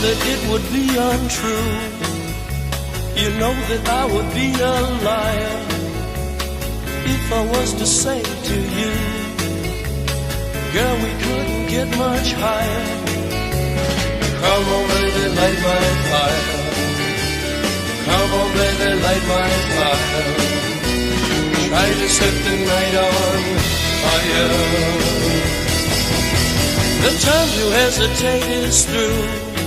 that it would be untrue. You know that I would be a liar if I was to say to you, girl, we couldn't get much higher. Come on, baby, light my fire. Come on, baby, light my fire. Try to set the night on fire. The time to hesitate is through.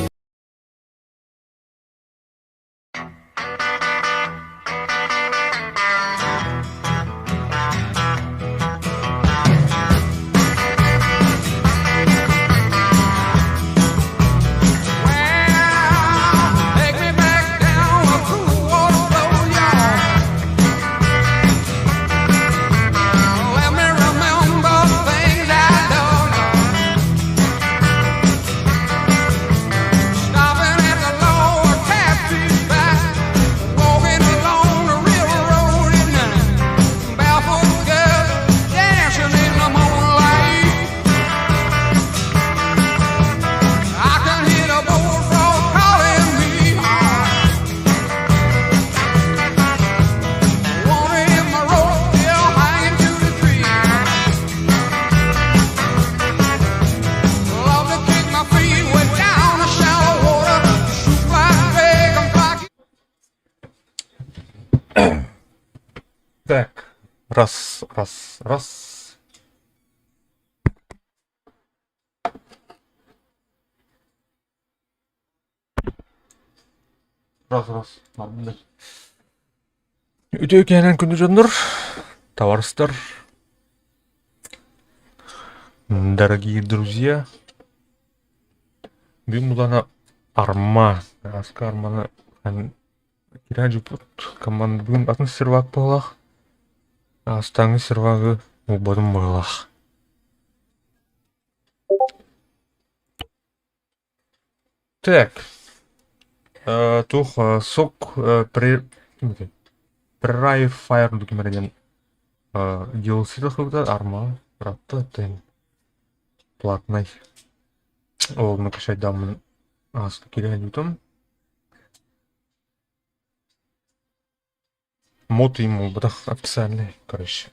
Так, раз, раз, раз. Раз, раз. Нормально. Үтүө киэһэнэн күндү дьоннор, товарыстар, дорогие друзья. Бүгүн булана Арма, Аска Арманы Кирэ дьуппут команда бүгүн атын сервак быһыылаах. Астааҥҥы сервагы булбатым быһыылаах. Так, туох сок Prey Fire документ DLC тахсыбыта арма ыраатта платный. Ол накачайдааммын ааска киирэн дьутум. Мод им буолбатах официальный, короче.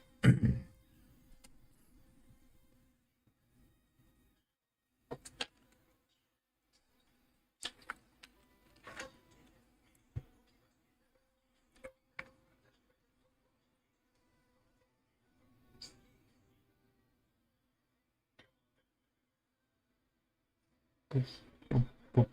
Пуп-пуп-пуп.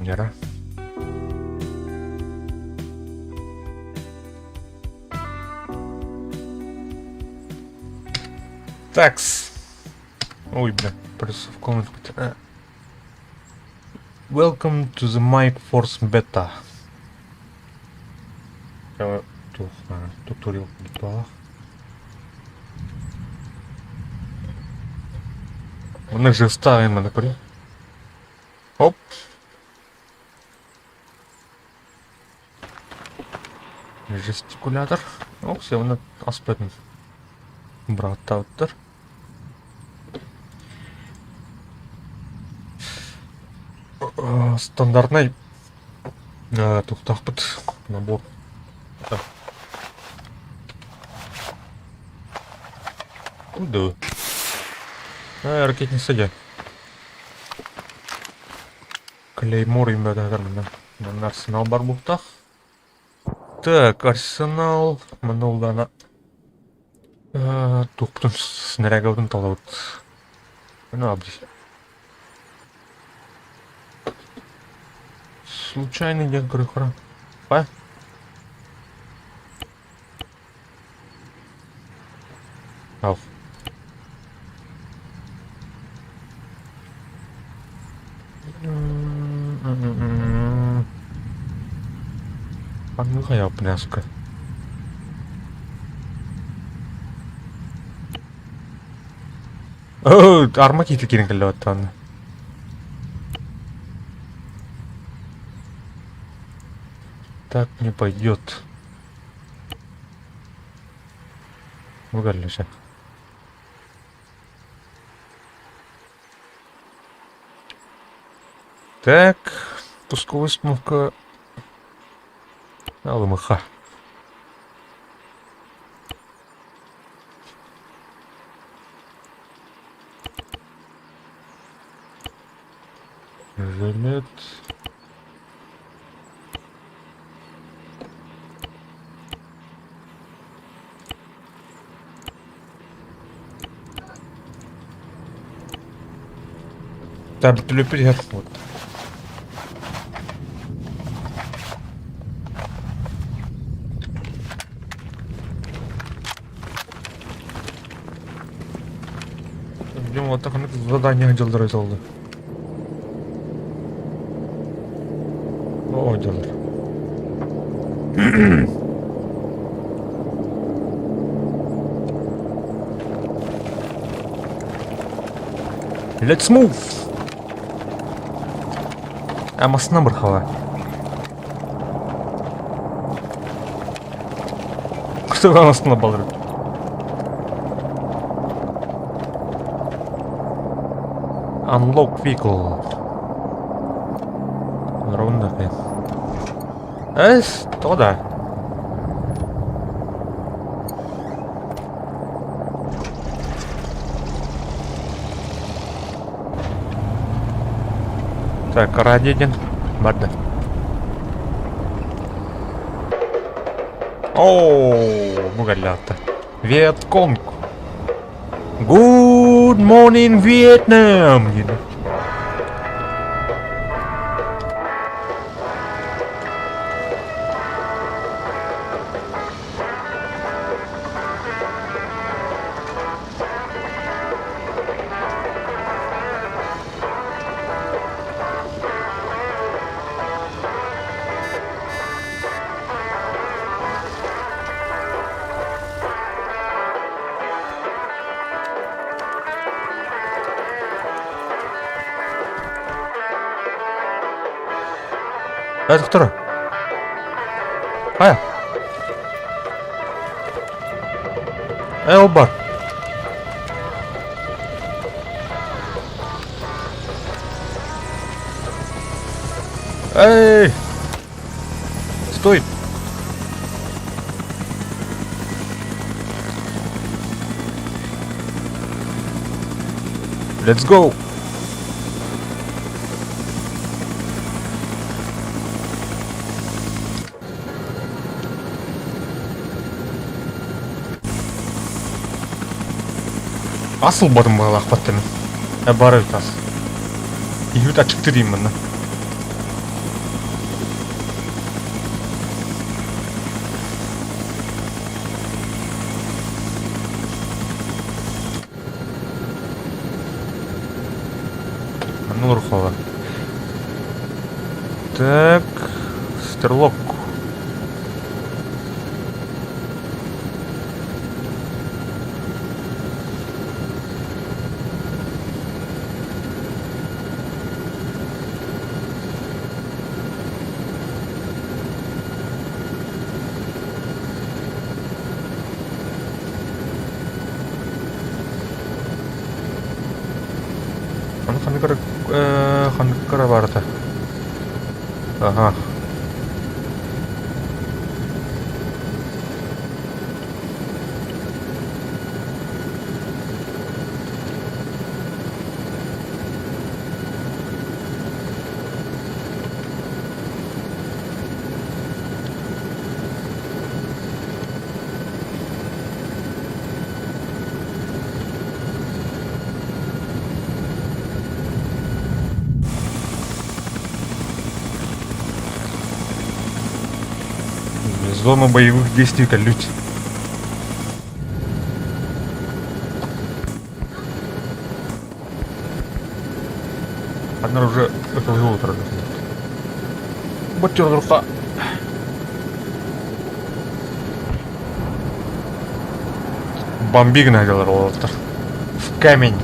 Яра. Такс. Ой, бля, просто в комнату. Welcome to the Mike Force Beta. Туох туториал баах. Манна жестаайын мана көрү. Оп. Жестикулятор. Ок, все, оны аспетін. Быраттабыттар. Стандартнай туохтаахпыт набор. Куда? Ракетница дьэ. Клеймор имбэтэтэр мына. Манна арсенал бар буолтах. Так, арсенал манна улаана туохпутун снарягабытын талабыт. Ну, абдис. Случайный диэн көрүөххэ. Па? Ал. Ханнык хайааппын ааска? Оо, арма киһитэ киирэн кэллэ баттаанна. Так не пойдет. Бу кэллэ чэ. Так, пусковая установка Алымыха. Жилет. Так, түлөппүт иһэр. Вот. Дьон вот ханнык задание дьыллар айтылды. О, дьыллар. Let's move! Амасына бырхала. Кто амасына балыр? Unlock vehicle. Ровно Эс, то да. Так, радио Барда. О, бугалята. Вьетконг. Good morning, Vietnam! Э, доктор. Хайа. Э, ол бар. Эй! Стой! Let's go! Асыл бадым баҕалаахпаттан. Бары тас. Иһит ачыкты дейм манна. Манна Урхова. Так, стрелок. Аны ханнык эрэ ханнык эрэ баарата. Аха. Зона боевых действий калють. Анна уже это утро. Бочердурка. Бомби гына сылдьаллар уолаттар. В камень.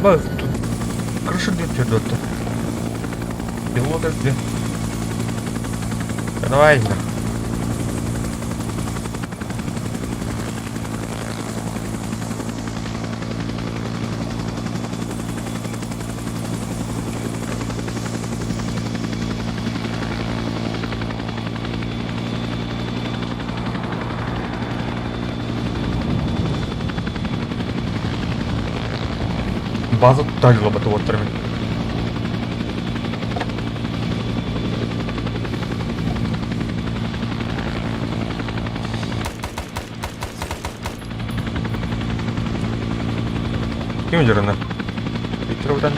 Аба тут крыша где идет-то? Пилоты где? Давай. База тутаачылабат уолаттар эбит. Ким дьарына? Виктор Бутан.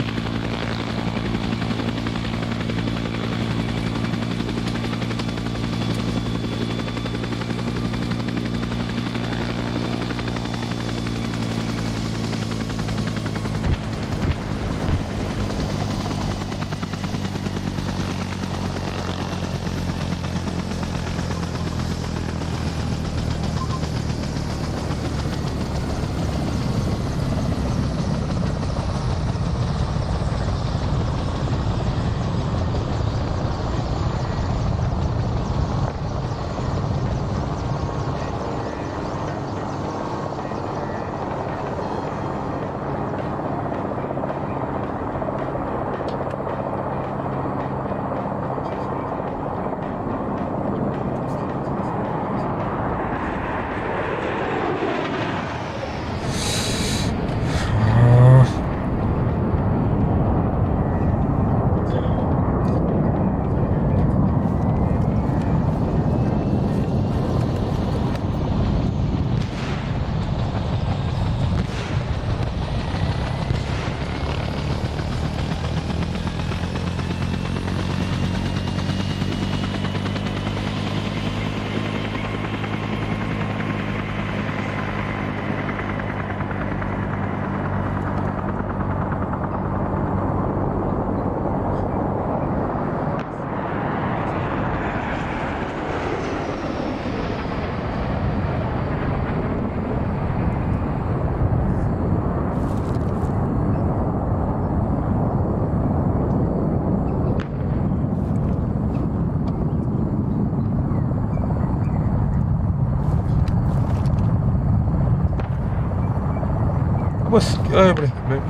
Ай, блин, блин.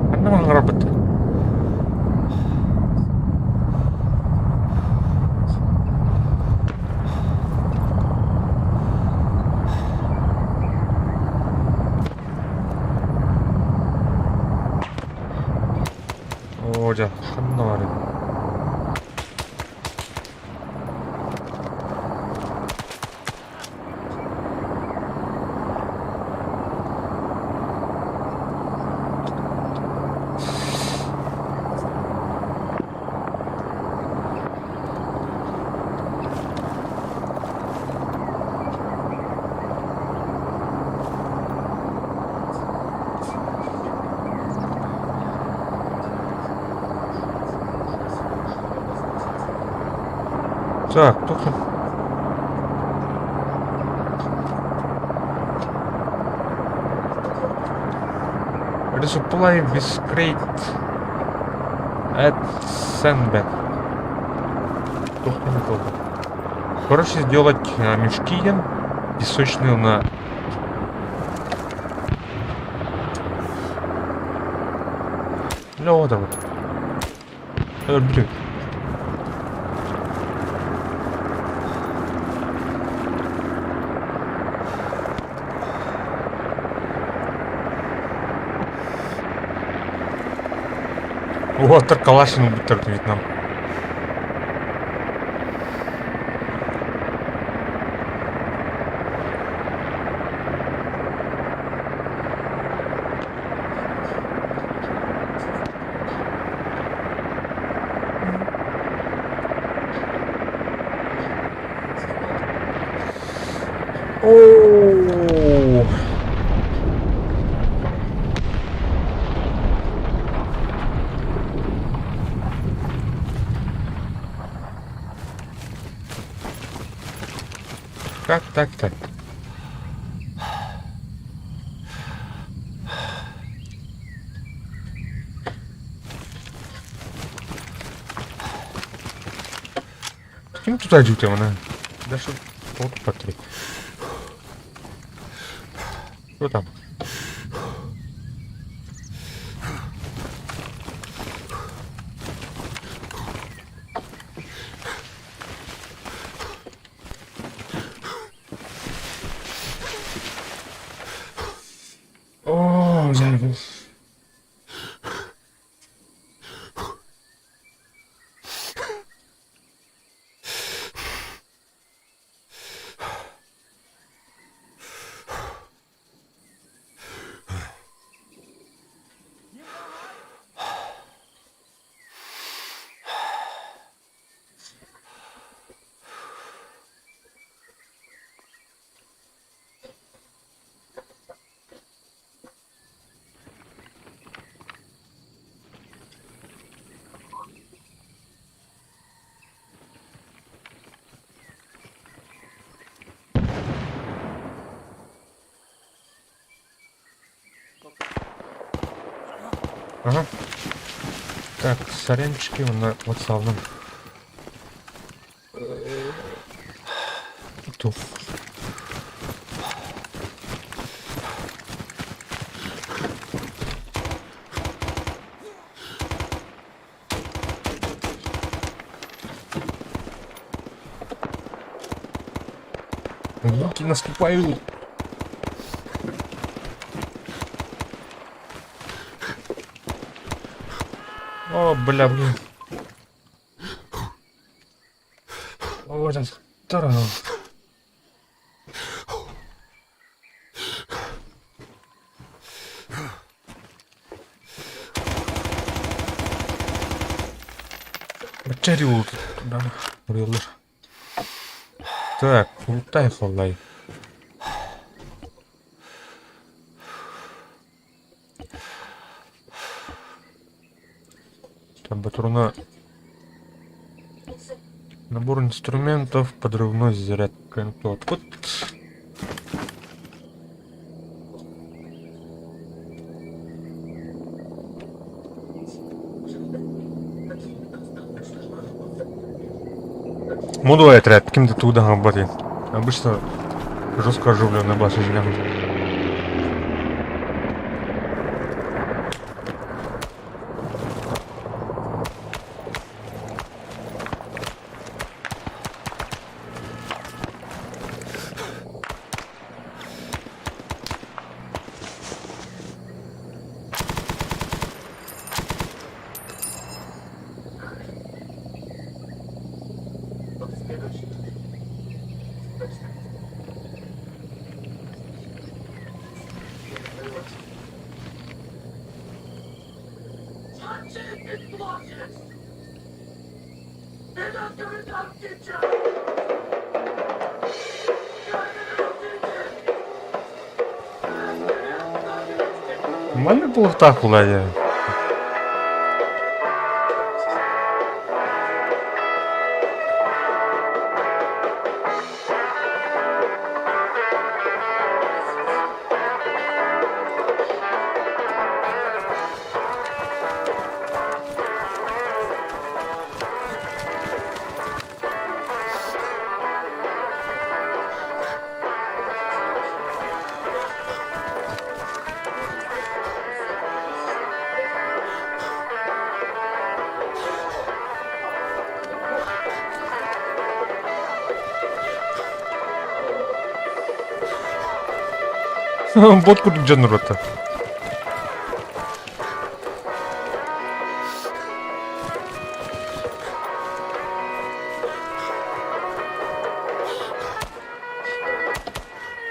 Ханна маҥырарбыт? Оо дьэ, ханна барый? Так, туох Resupply with crate at Sandbag. Туох диэн этэллэр? Короче, сделать мешки диэн песочные на Лева вот. Өлбүтүм. Уолаттар калашин ылбыттар Вьетнам. Оо! Как так-то? Ким тутааччыта маны? Даже вот Патрик. Что там? Оо, дьэ, Ага. Так, сорянчики уонна вокзалынан туох Луки наступают. О, бля, блин. О, сейчас Бачча уруйаллар. Так, улутай холлай. Там патрона набор инструментов, подрывной заряд вот. Модовый отряд, ким-то туда работает. Обычно жестко оживленная база жилян. Маннык буолуохтаах буолаа Бот курдук дьоннурута.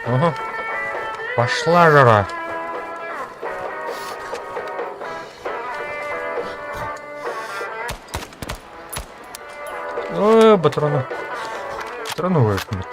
Ага. Пошла жара. Ой, патроны. Патроны выпнут.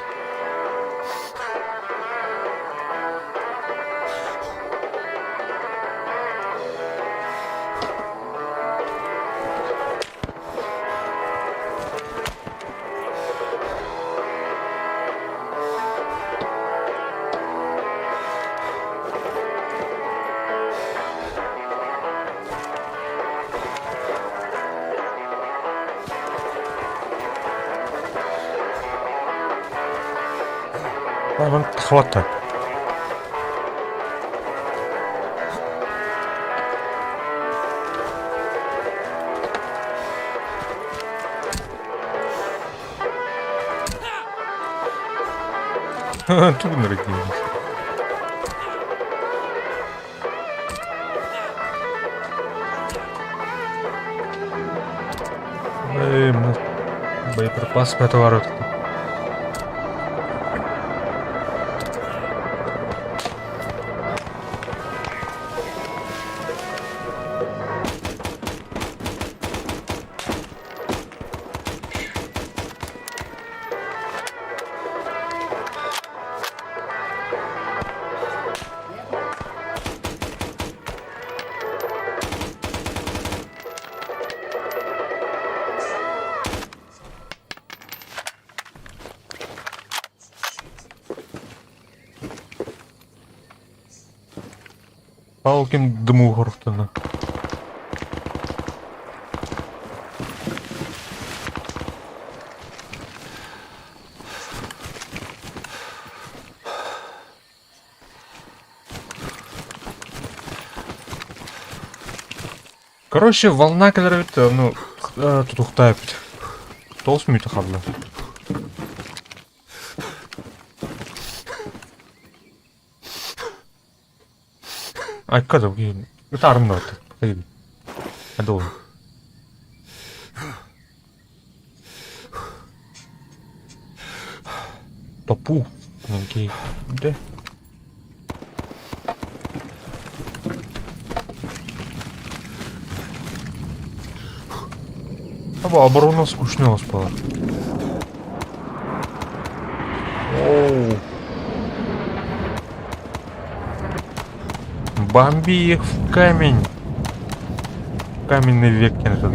Хватает. Тугнер диэн. Эй, боеприпас пятоворот. Палкин дыму горохтана. Короче, волна кэлэр эбит, ну, тутухтаабыт. Тоҕус мүнүүтэ хаалла. Айка да ытаарым да Адол. Топу. Окей. Да. Аба оборона скучная спала. Оу. Бомби их в камень. Каменный век этот.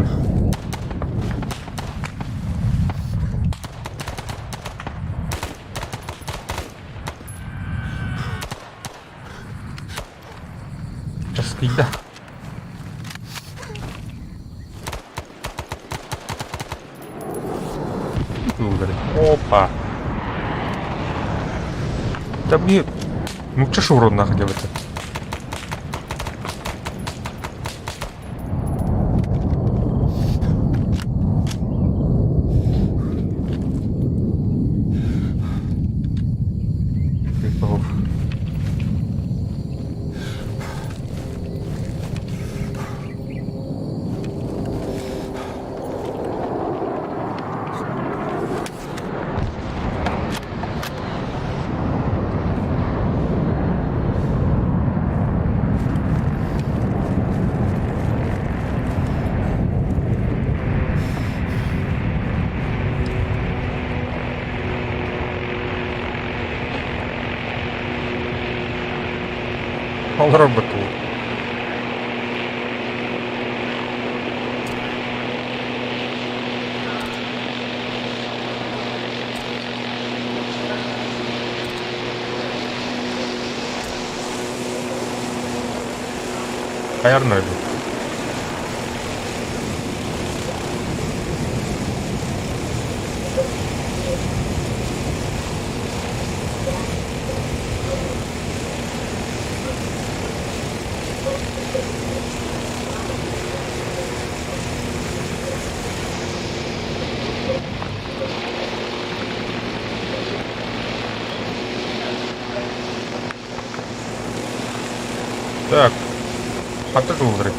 Сейчас да. Опа. Да мне... Ну че ж урон нахуй это? Олорбут Хайарнай дуу? Так, хата кылгырый.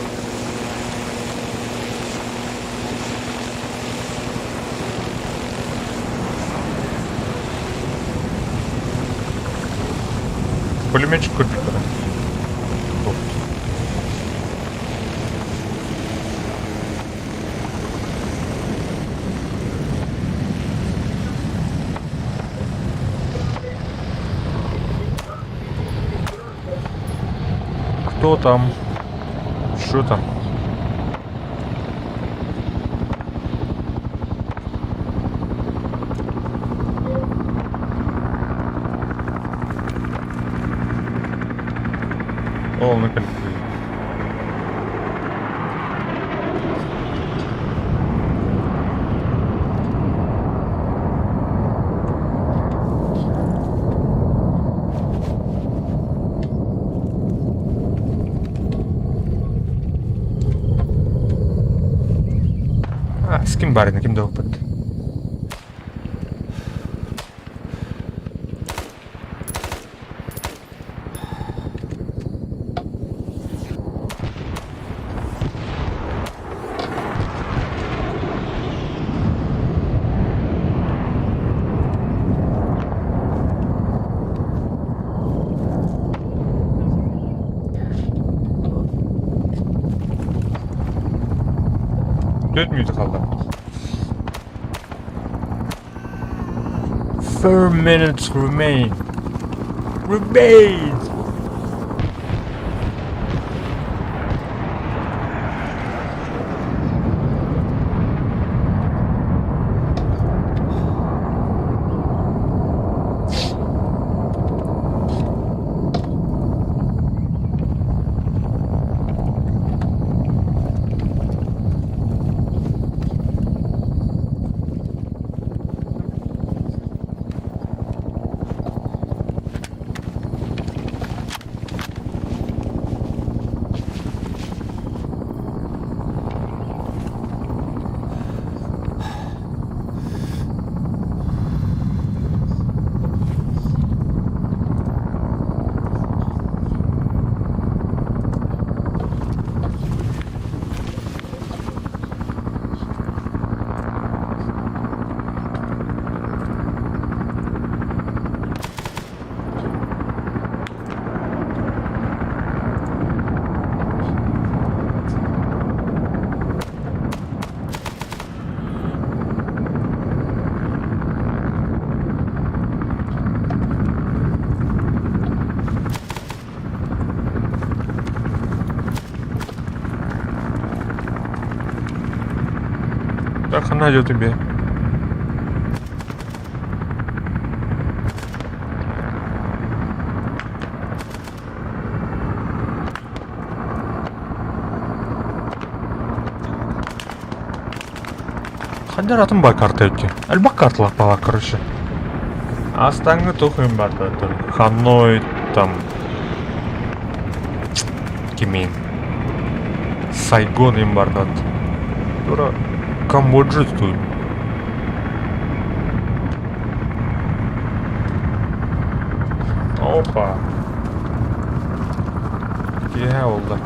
Пулеметчик көрбүттэрэ. Кто там? Что там? Ол наконец. А, с ким барин, ким да опыт. Түөрт мүнүүтэ хаалла. 4 minutes remain. Remains! Так, хана идет тебе. Хандар атын бар карта өтте. Элбэх карталар баар, короче. Астаңы тухын бар Ханой там кимин. Сайгон им бар Тура Камбоджа тут. Опа. Киэһэ буолла.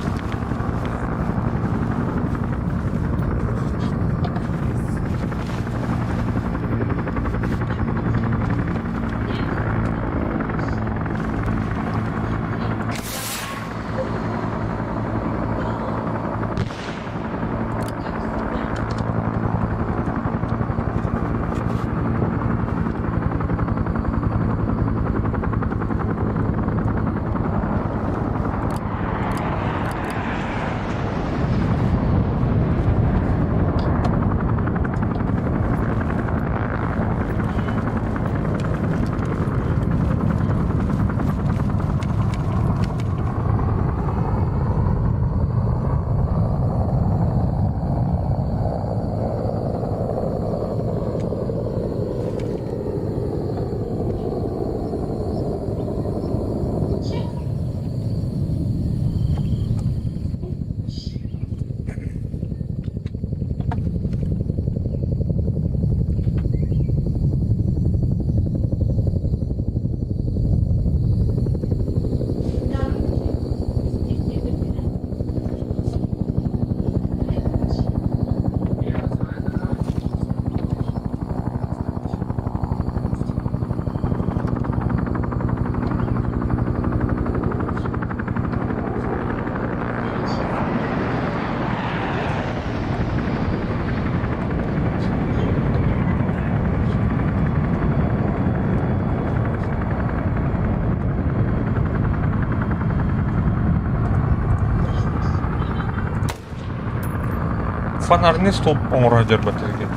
Фонарный столб оҥоро сылдьарбат эбит.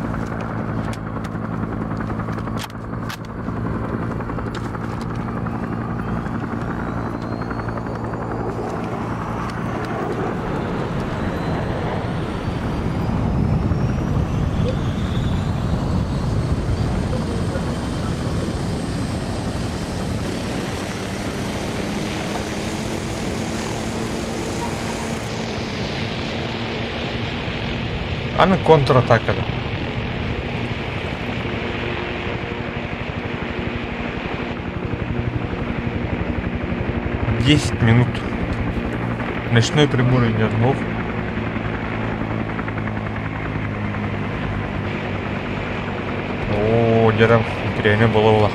Аны контратакада. 10 минут. Ночной прибор идет оф. Оо, дьэ интэриэһинэй буола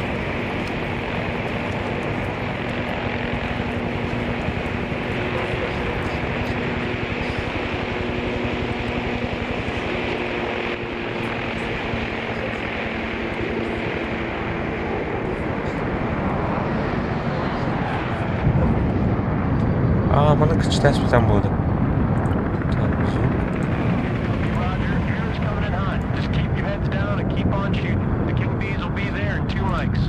Аа, маны кычтаспытан буолду. Так, звук. Roger, air's coming in hot. Just keep your heads down and keep on shooting. The King Bees will be there in two mics.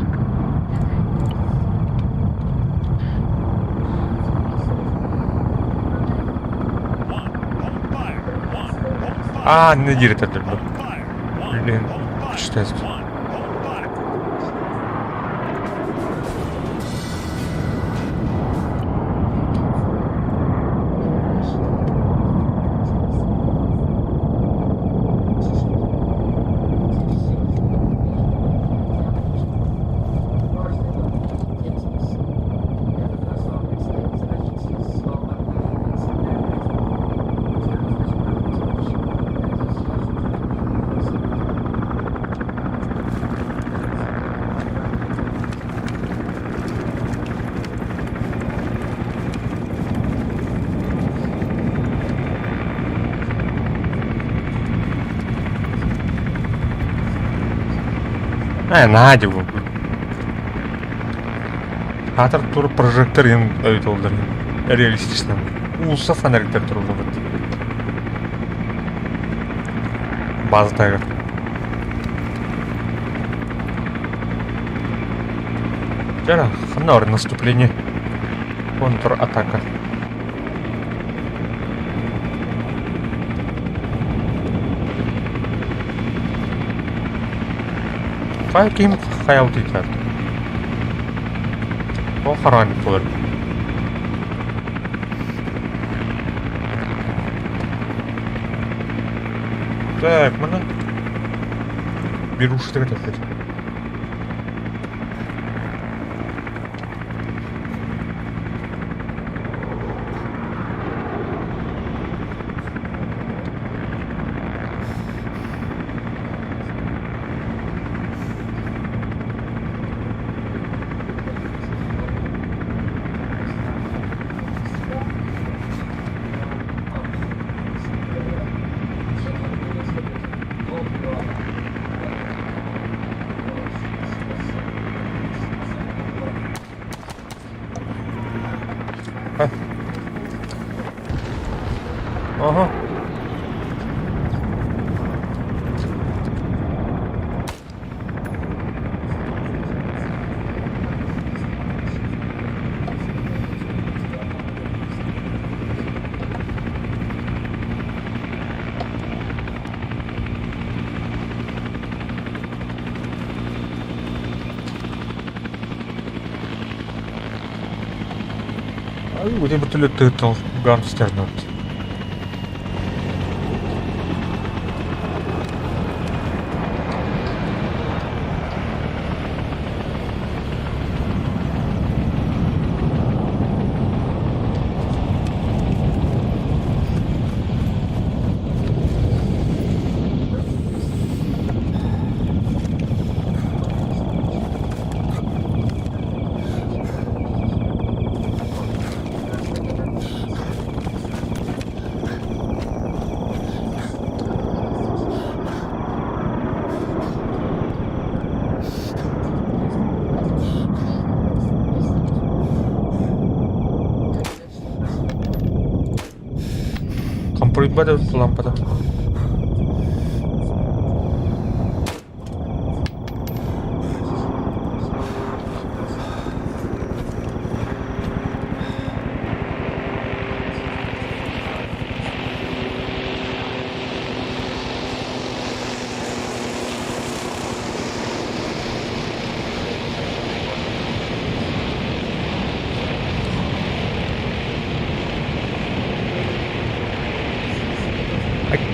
One, hold fire. One, hold fire. Аа, не диир этэ Hold fire. One, Блин, hold fire. кычтаспыт. One, hold fire. Ээ, наһаа дии Аатар тур прожектор диэн ыйыталлар реалистично. Уулусса фонариктар туруллубут. База таһыгар. Дьэ, ханна бар наступление? Контратака. Хайа ким хайабыт ыйытар? Ол харааннык буолар. Так, маны берушка опять. А. Ага. Ай, вертолет гангстернут. Хомпоруйбат лампата.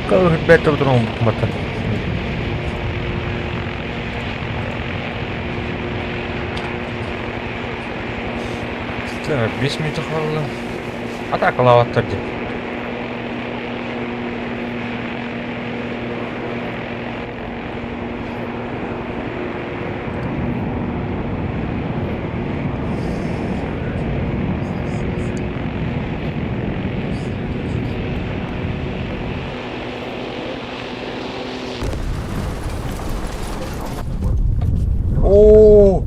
Бэт туран. Так, 5 минут хаалла. Атаакалаабаттар дии. Оо!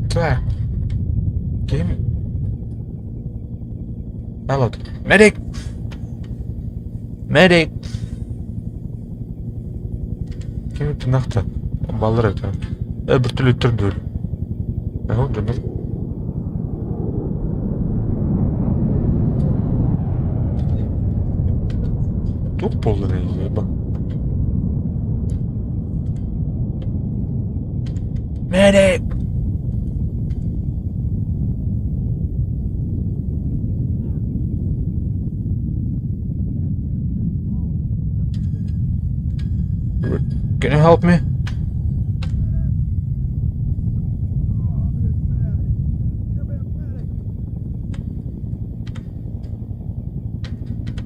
Так. Ким? Алло. Медик! Медик! Ким тынахта? Баллар это. Бір түрлі түрді. Ага, донор. Туох буолла еба. Medic! Can you help me?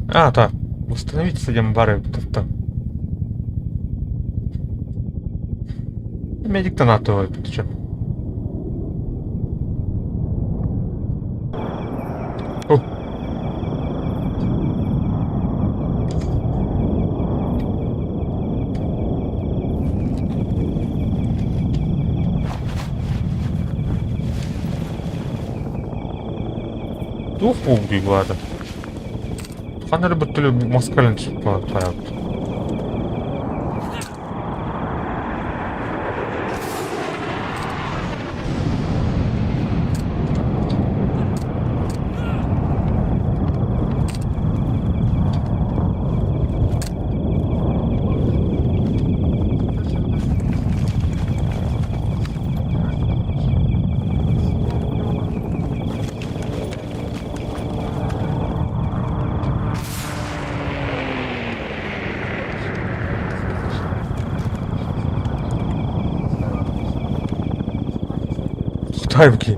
А, так. Восстановить диэн бары там. Медик-то НАТО, ты чё? О! Туох буолбутуй бу аата? Ханна эрэ бүттүлү москалын хайаабыт. Тайвки.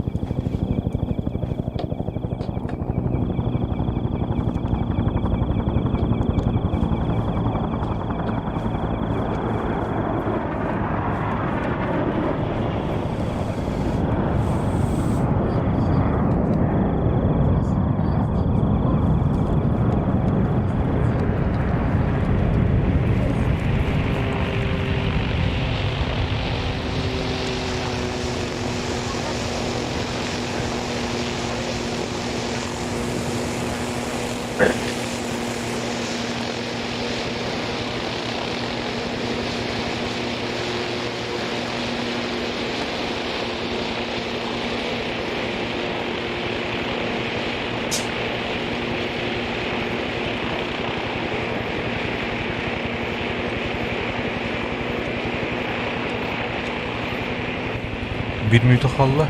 Биир мүнүүтэ хаалла.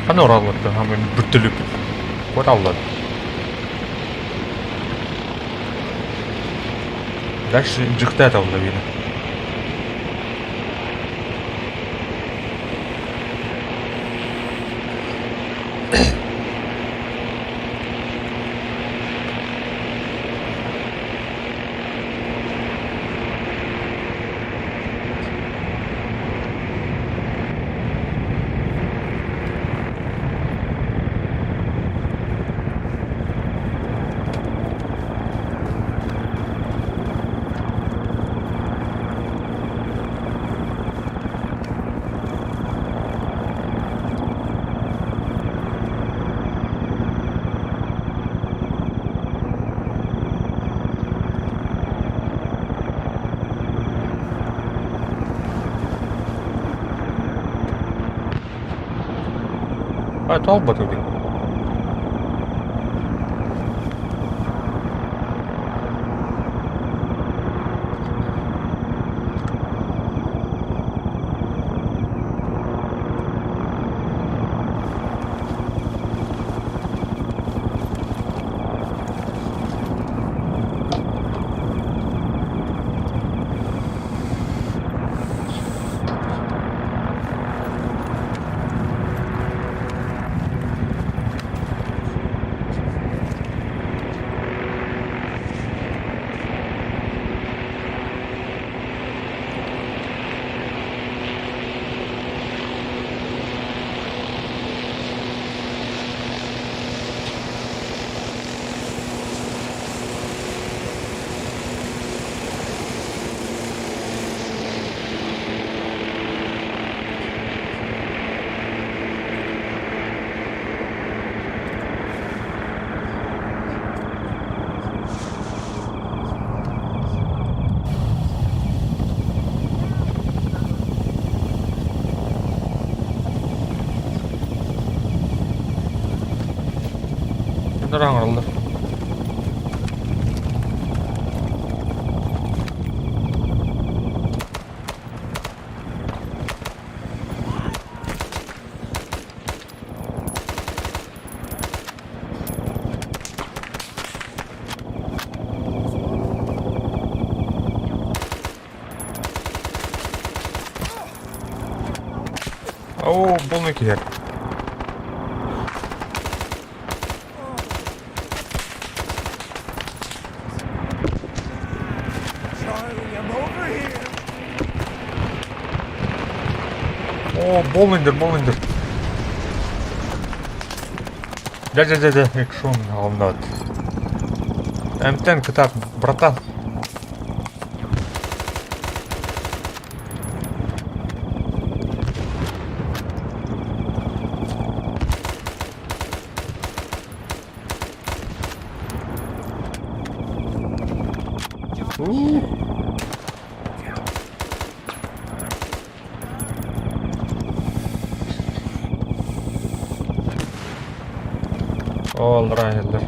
Ханна ораллар хамын бүртүлүп. Ораллар. Дальше дьыкта табылла биэрэ. А, тоҕо дии. Аҥараллар. Оо, полный киһи. Charlie, I'm over here. Оо, Боллиндер, Боллиндер. Дьэ, дьэ, дьэ, дьэ, экшон аҕалынабыт. Эмтэн кытаат, братан. Уу. Ол иһэллэр.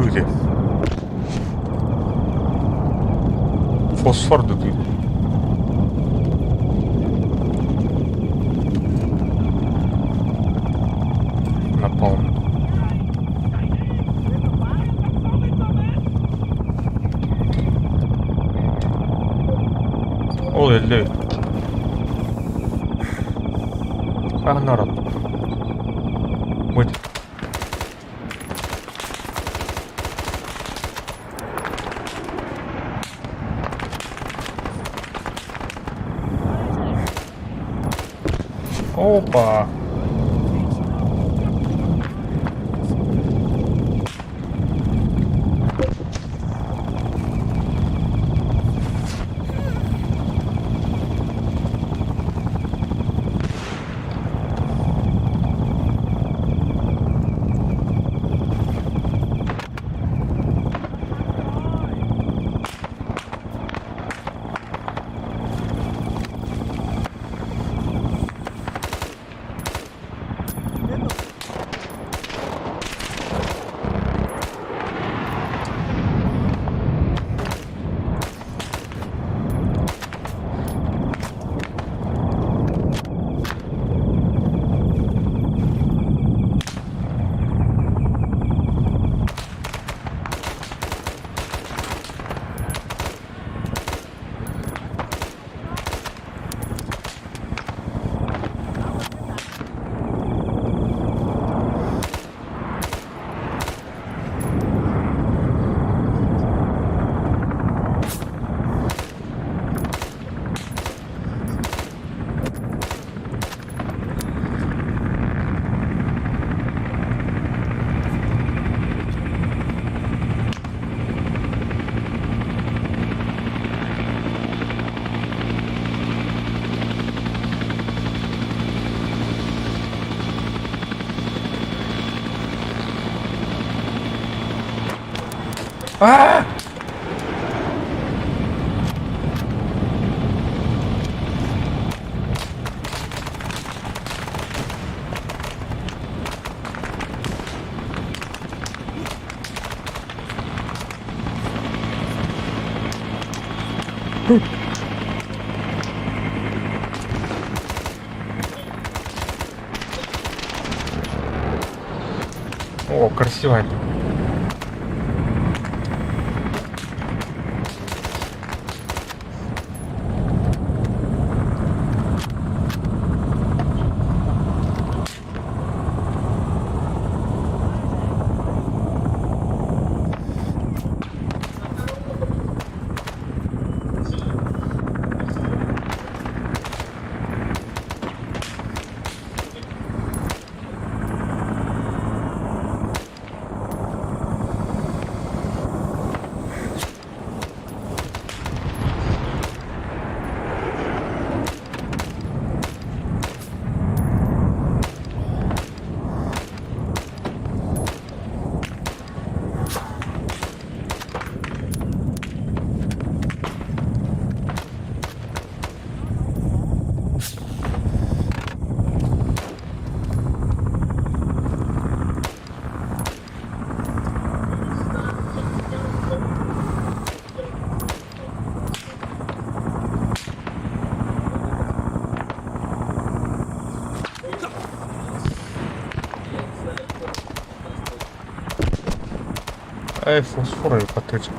Люди. Фосфор дутуу. Напалм. Ол өллө. Хаһан народ. Будет. Опа. Аа! О, красиво это. Эй, фосфоры потратил.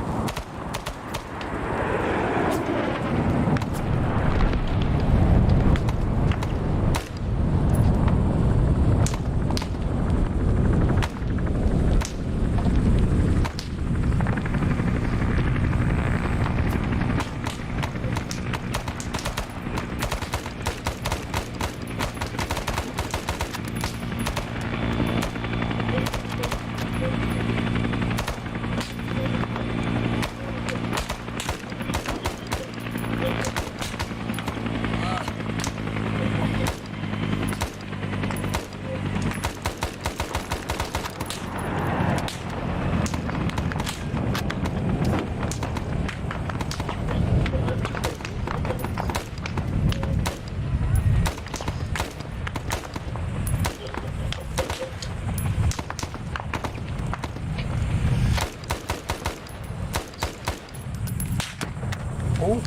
О.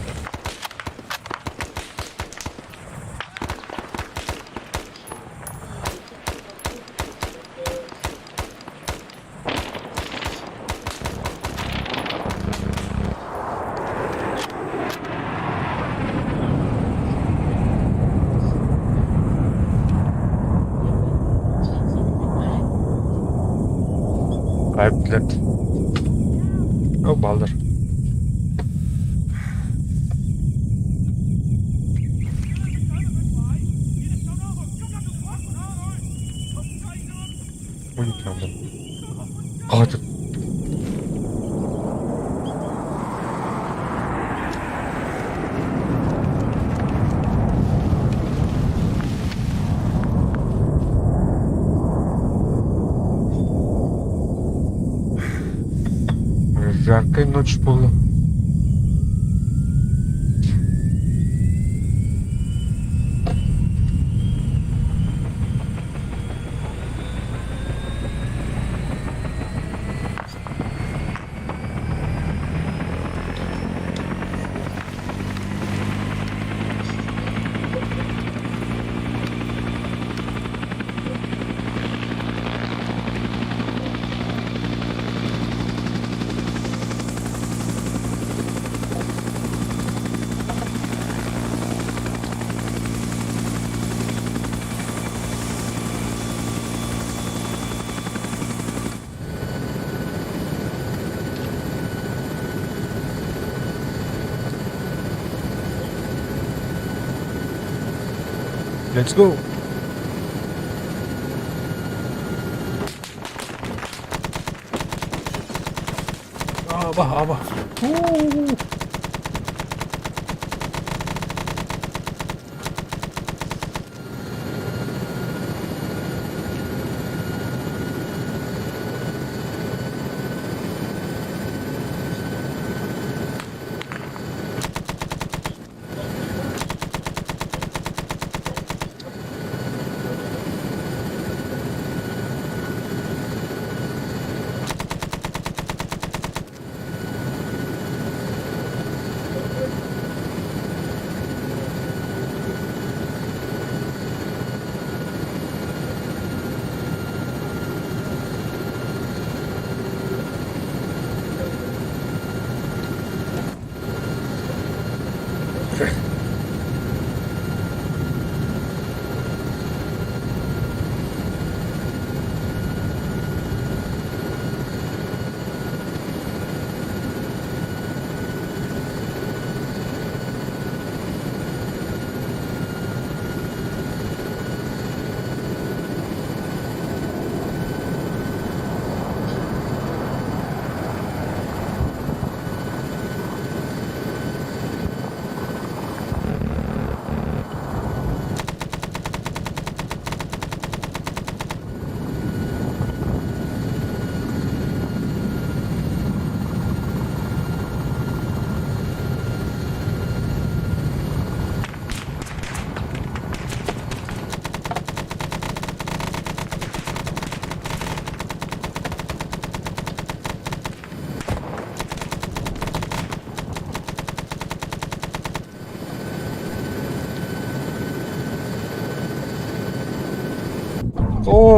Кайып О, балдар. Хаҕатык. Жаркая ночь буолла. Let's go! Аба, аба. У-у-у.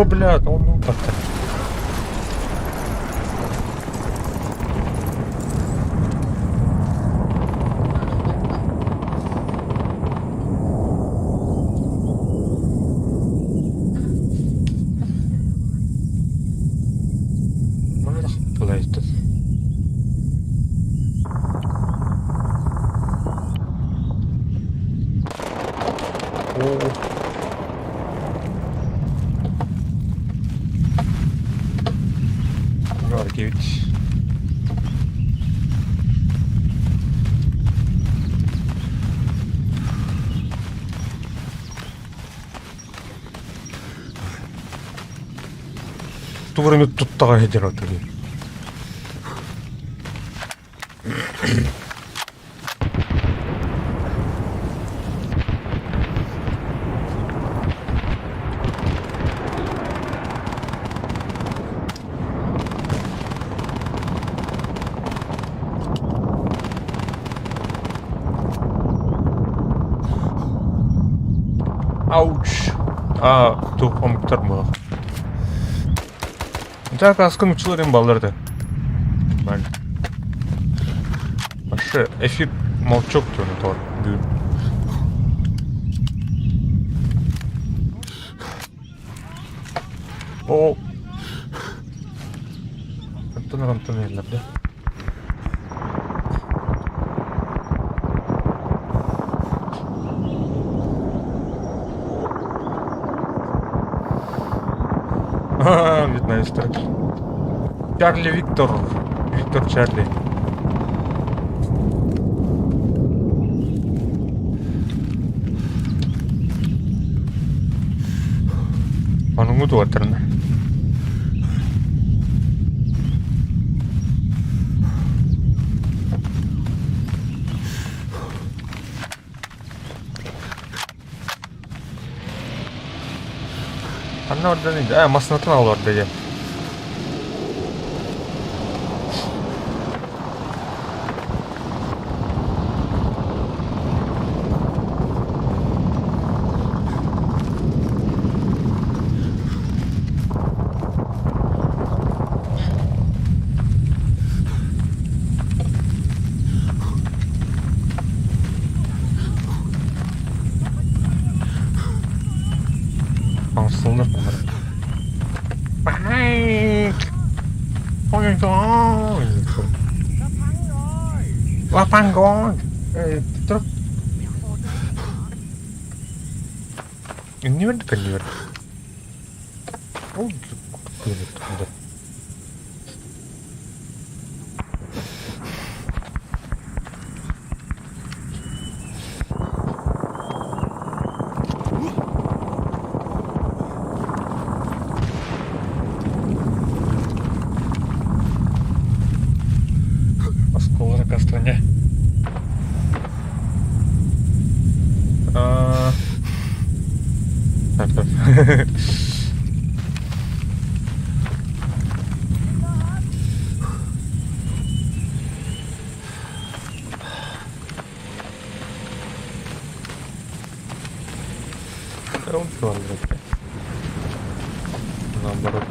бля, он как-то. Георгиевич. Тугу эрэ туттаҕа сылдьар отугу. Ауч! А, туох омуктар буолар. Так, аскын училар им балларды. Нормально. Вообще, эфир молчок диэн тор бүгүн. О! Онтон онтон иһиллэр да. Видно, Чарли Виктор. Виктор Чарли. Аныгы туаттарына. Ханна ордон ээ массыынатын олордо диэн. Таҥастыыллар Иннибэр да кэннибэр. Ол Оскуола Кастроне. А, так, так. Наоборот.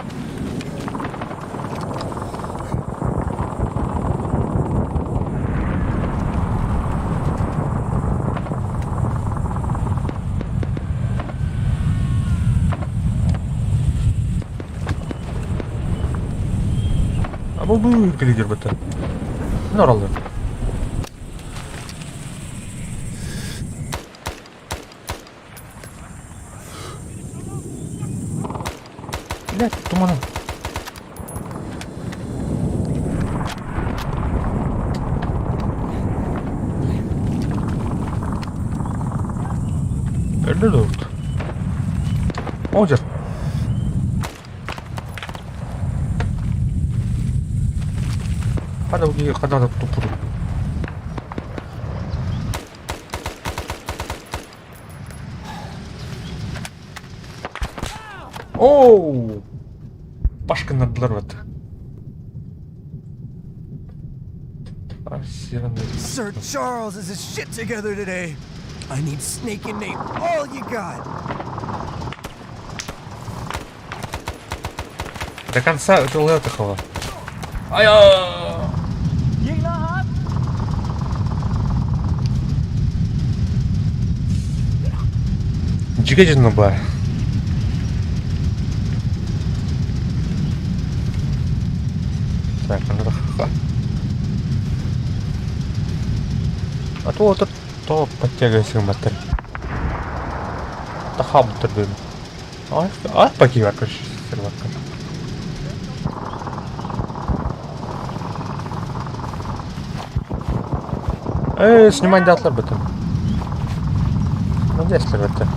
А бұл бұл лидер бітті. Норалды. Блядь, туманы. Эрдэ да урут. О, дьэ. Хада хада туппутум. Оу! Башкыннардылар вот. Sir Charles is his shit together today. I need Snake and Nate all you got. До конца ытылыа тахала. Айа! Дьигэ дьонно баар. Так, ха. А то вот то подтягивайся маттар. Тахабыттар дым. Ай, ай пакива короче, сервакка. Эй, снимать датлар бытым. Ну, здесь это.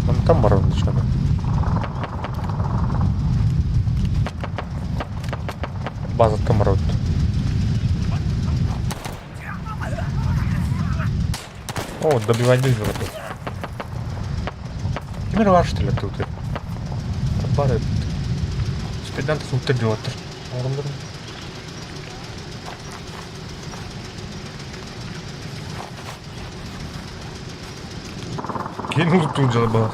Он там барон ничего. База там рот. О, добивать дизель тут. Кимер var что ли тут? Бары. Спидан тут делать. Кинул тут же было.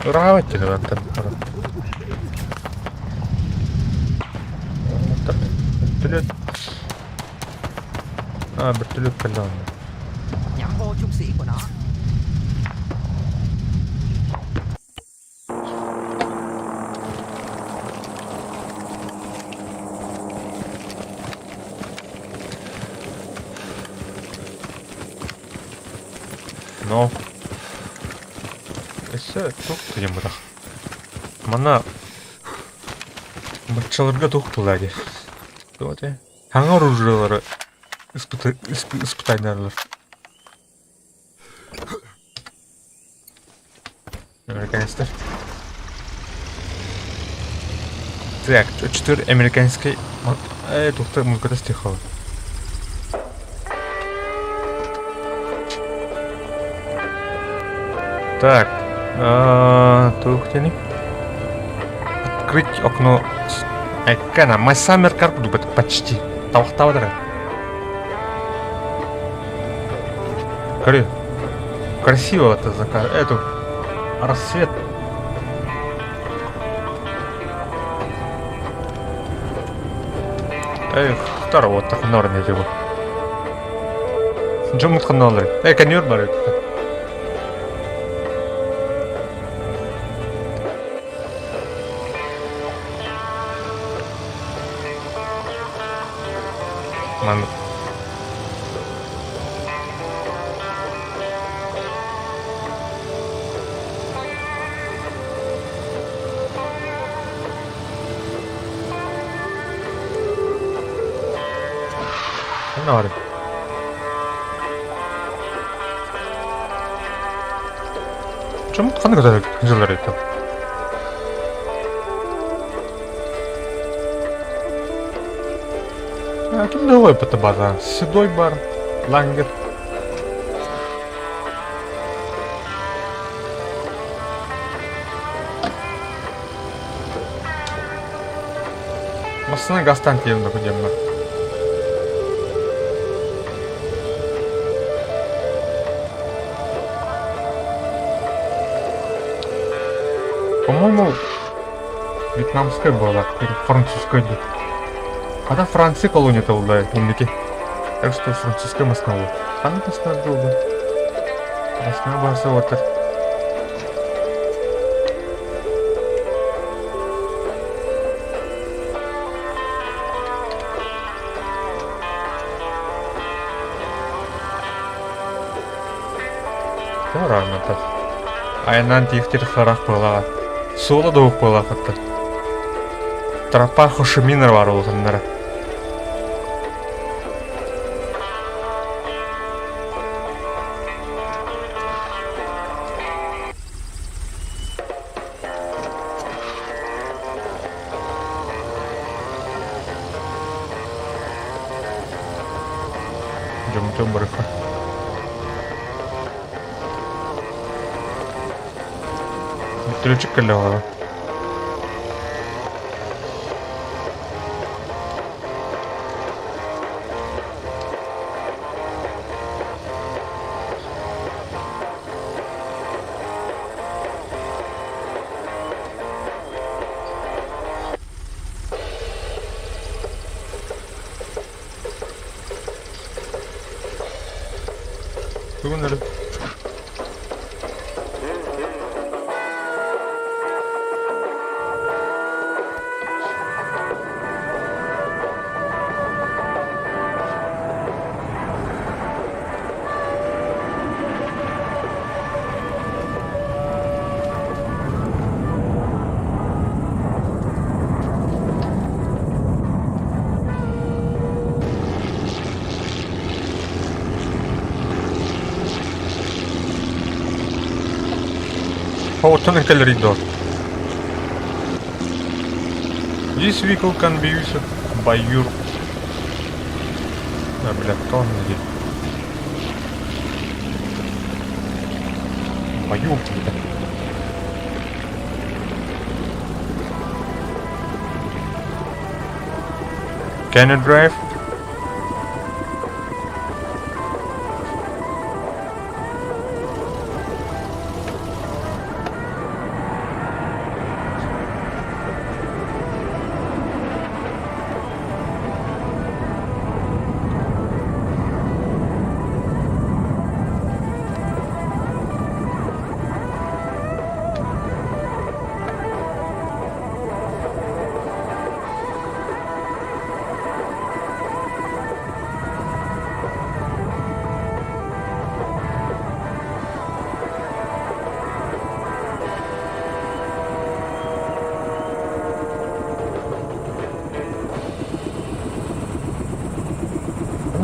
Ура, Вертолет. А, вертолет кальдан. Nhắm vô trung sĩ của nó. Но. Өссө туох диэн бытах. Манна баччаларга туох тылаа дии. Туох Хаҥа оружиелары испытайнарлар. Американецтэр. Так, четыре американской... Туохта музыката стихала. Так, туох диэний? Открыть окно... Эккана, My Summer Car курдук почти. Тавахтаабатара. Көрү. Красиво это закат. Эту. Рассвет. Эй, второго вот так норм его. Дьоммут ханналар. Эй, конер бар. Маннык. Ханна барый? Дьоммут ханна көтөр сылдьаллар эбит Ким да это база? Седой бар, Лангер. Массына гастан тиэмнэ кудемна. По-моему, вьетнамская была, или французская. Когда Франция колония была, инники. Так что французская Москва. Ханнык Москва был бы. Москва барса отыр. Рано Айынан тиихтир харах буолаҕа. Суола да ук буолаахыттар. Тропа Хошиминер бар улаханнара. Дьомтон барыха. Вертолетчик кэллэҕэ. Тугун эрэ Оттон кэлэрий дуо? This vehicle can be used by your... А, бля, тонна дии. Баю, бля. Can you drive?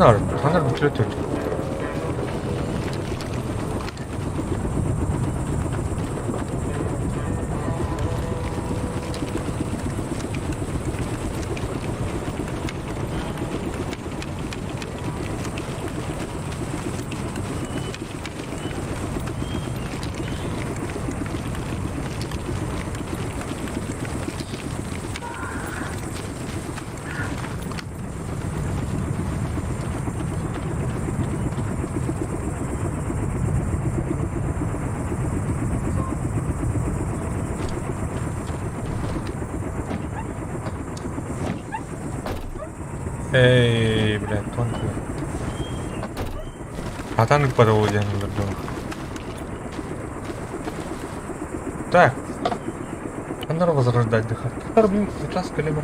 Ханар, ханар бүтүрэ Эй, бля, тонко. Атан ыппата буолуо диэн олордум. Так. Ханна возрождать дыхать? Блин, сейчас калибр.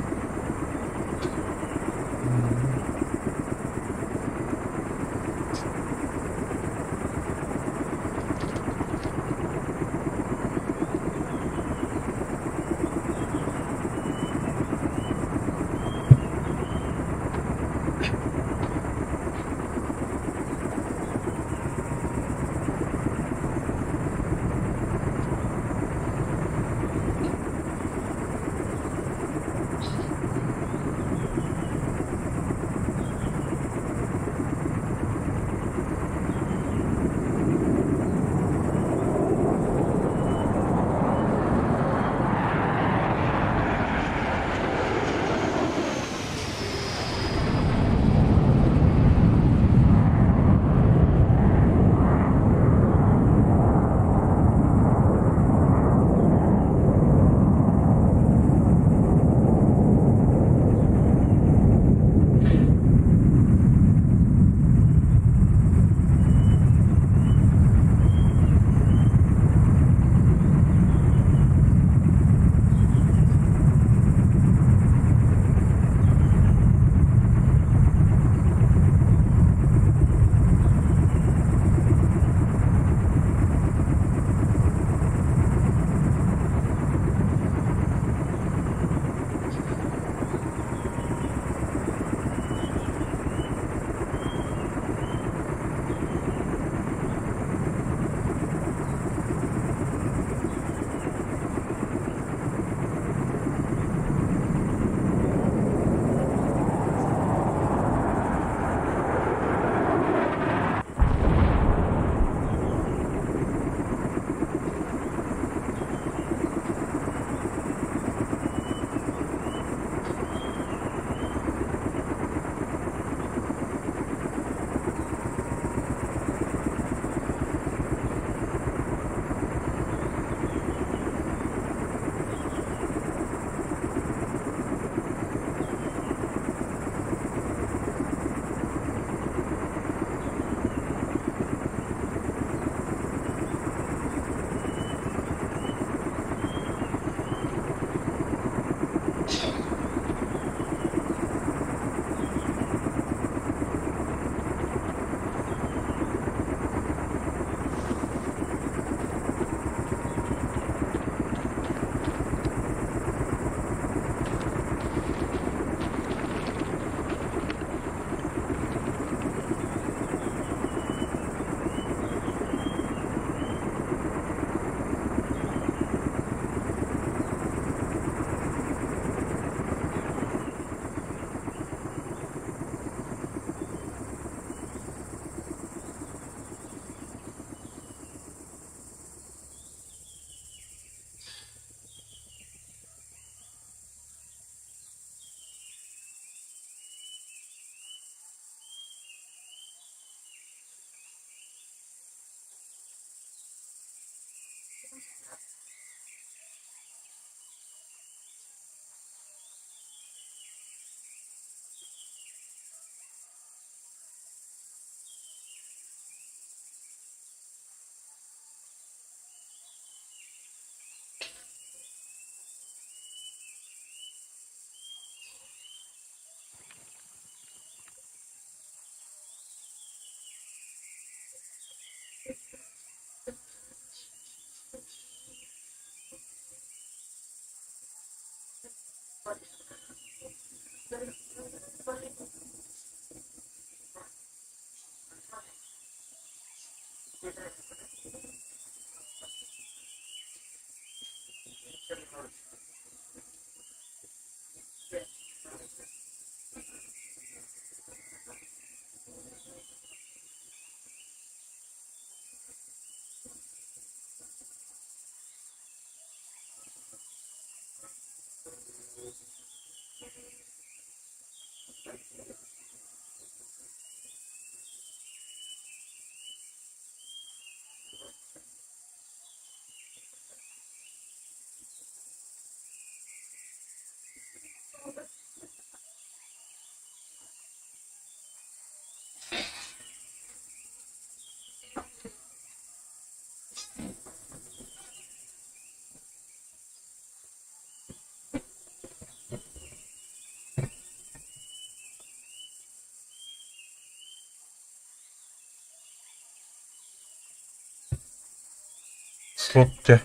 Пилот дьэ.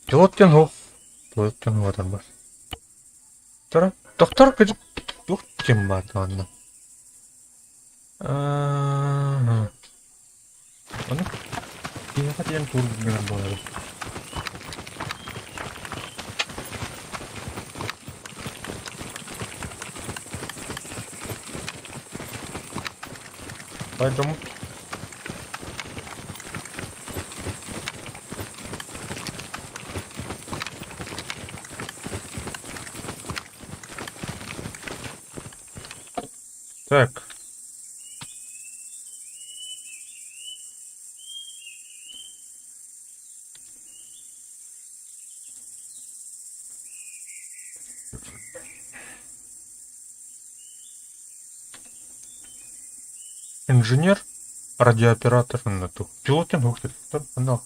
Пилот диэн суох. Пилот диэн уһатарбар. Тора, доктор кыдьык туох диэн баар даҕаны. Аа, Ону киһиэхэ диэн тур гынан буолар. Поэтому Так. Инженер, радиооператор на ту. Пилот но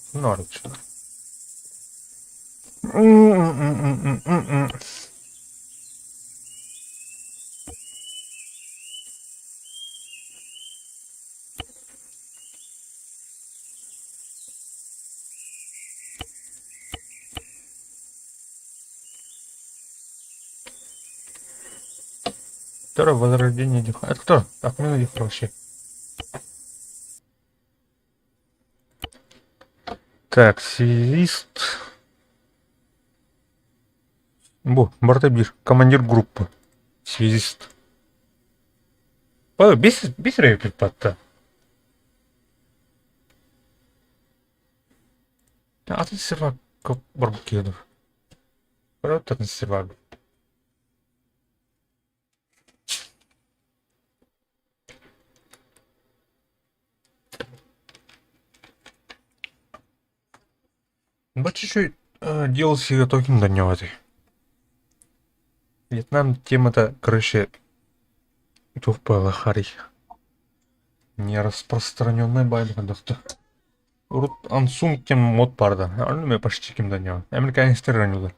Второе возрождение Дихара. Это кто? Отмена Дихара вообще. Так, связист. Бу, Бартабир, командир группы. Связист. О, бес, бес рейпет Атын сервак барбукедов. Атын сервак. Бачча DLC токин да ньоҕотой. Вьетнам темата, короче, туох буолла Не распространенная байдык Урут Ансунг диэн мод баар да, ону эмиэ почти ким да ньоҕо. Американецтэр оонньууллар.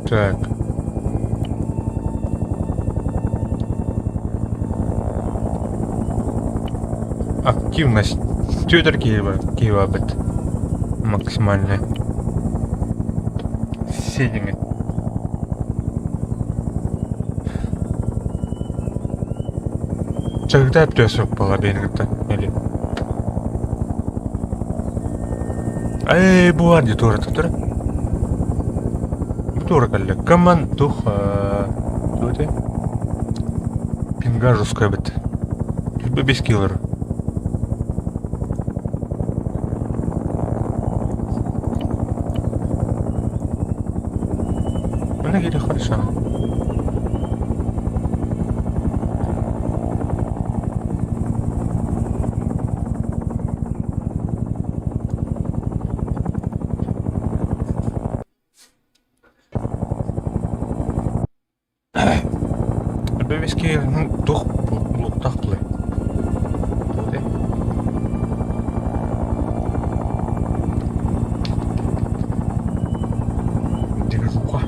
Так. Активность. Түөтэр киһи бит максимальная. Сидими. Чагда төсөк була бэйэни или Эй, бу бар дии туора тура. Бу туора кэллэ. Коман тух туох этэй? Пинга жесткая эбит. 5 киллер. Манна киирэ хорошо. Бэбэскэ туох булуктаах булай? Движуха.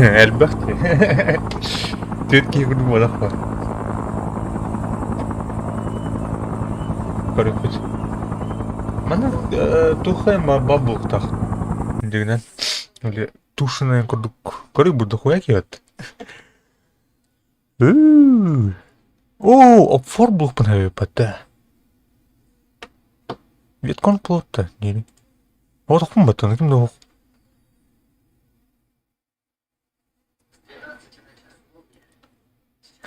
Элбэх дии. Түөрт киһи курдук буолах буо. Көрүөхпүт. Манна туох эмэ бобуохтаах. Дьиҥинэн, или тушеная курдук көрүй бурдук киһит. Оо, опфор буолпун эбиппэт Вьетконг плотта диэри. Отохпун баттана ким да суох.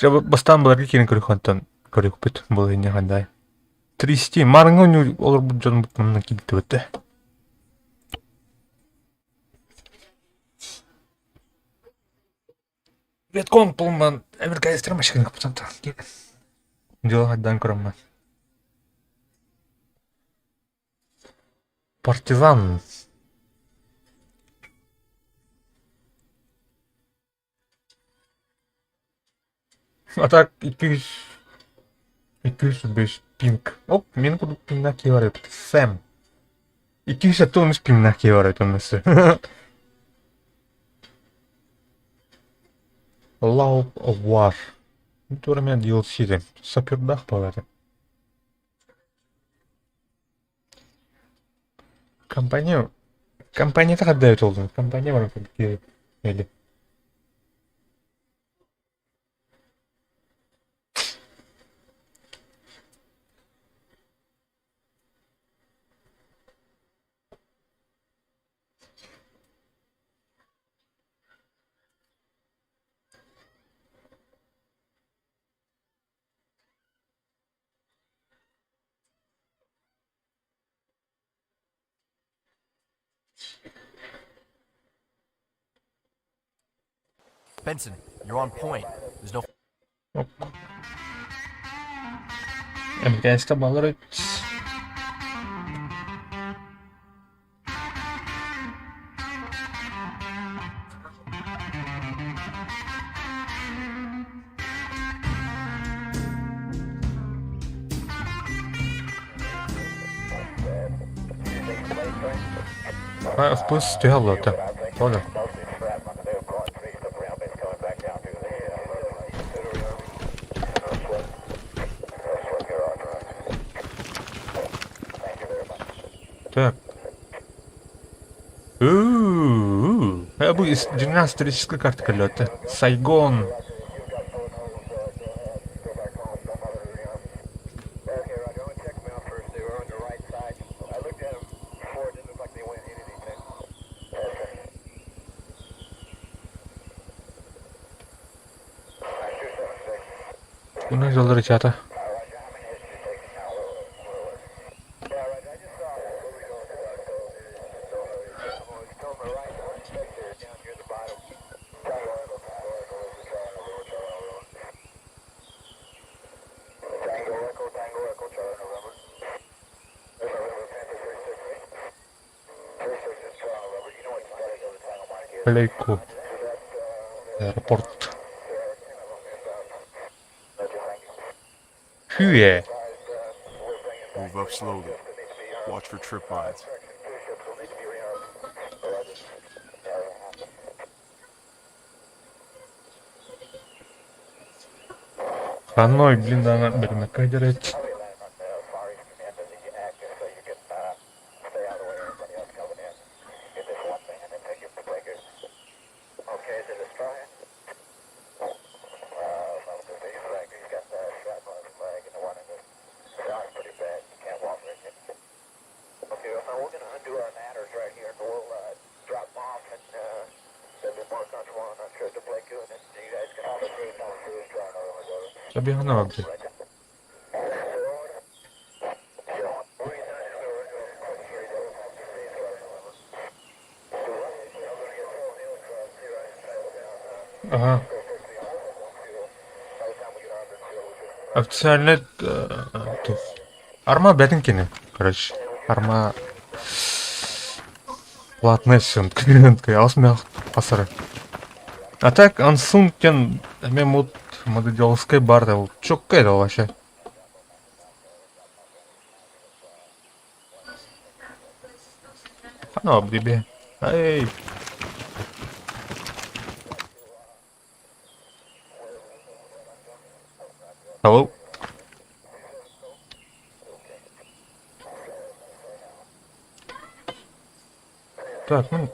Дьэ бастаан былыргы киирэн көрүөххүттэн көрүөхпүт былырыынньа хандай. Тристи маарыҥҥа оонньуу олорбут дьонбут манна киирдибит ээ. Вьетконг булунан Американецтар машина Дьыала хайдаан көрөммүн. Партизан А так 200 205 пинг. Оп, мин курдук пиҥнээх киһи бар эбит. Сэм. 273 пиҥнээх киһи бар эбит оннусы. Law of War. Тура мен DLC-де. Сапердах бар Компания компанията хардайыт олдун. Компания бар эли. Benson, you're on point. There's no Американецка баллар Впус түһэ олордо. Понял. Так. Уу, бу дьиҥнээх историческай карта кэллэ. Сайгон. Уна дьоллор ичата. Плейку. Аэропорт. Hue. Move up slowly. Watch for trip mines. Ханой, блин, да, бэрмэккэ дьэрээт. Забегана вообще. Ага. Официально туох Арма бэтин кини, короче. Арма платная Аҕыс хасара. А так Ансун диэн эмиэ мут мододелскай бар да чоккай да вообще. Хана тебе. Эй. Hello? Так, ну...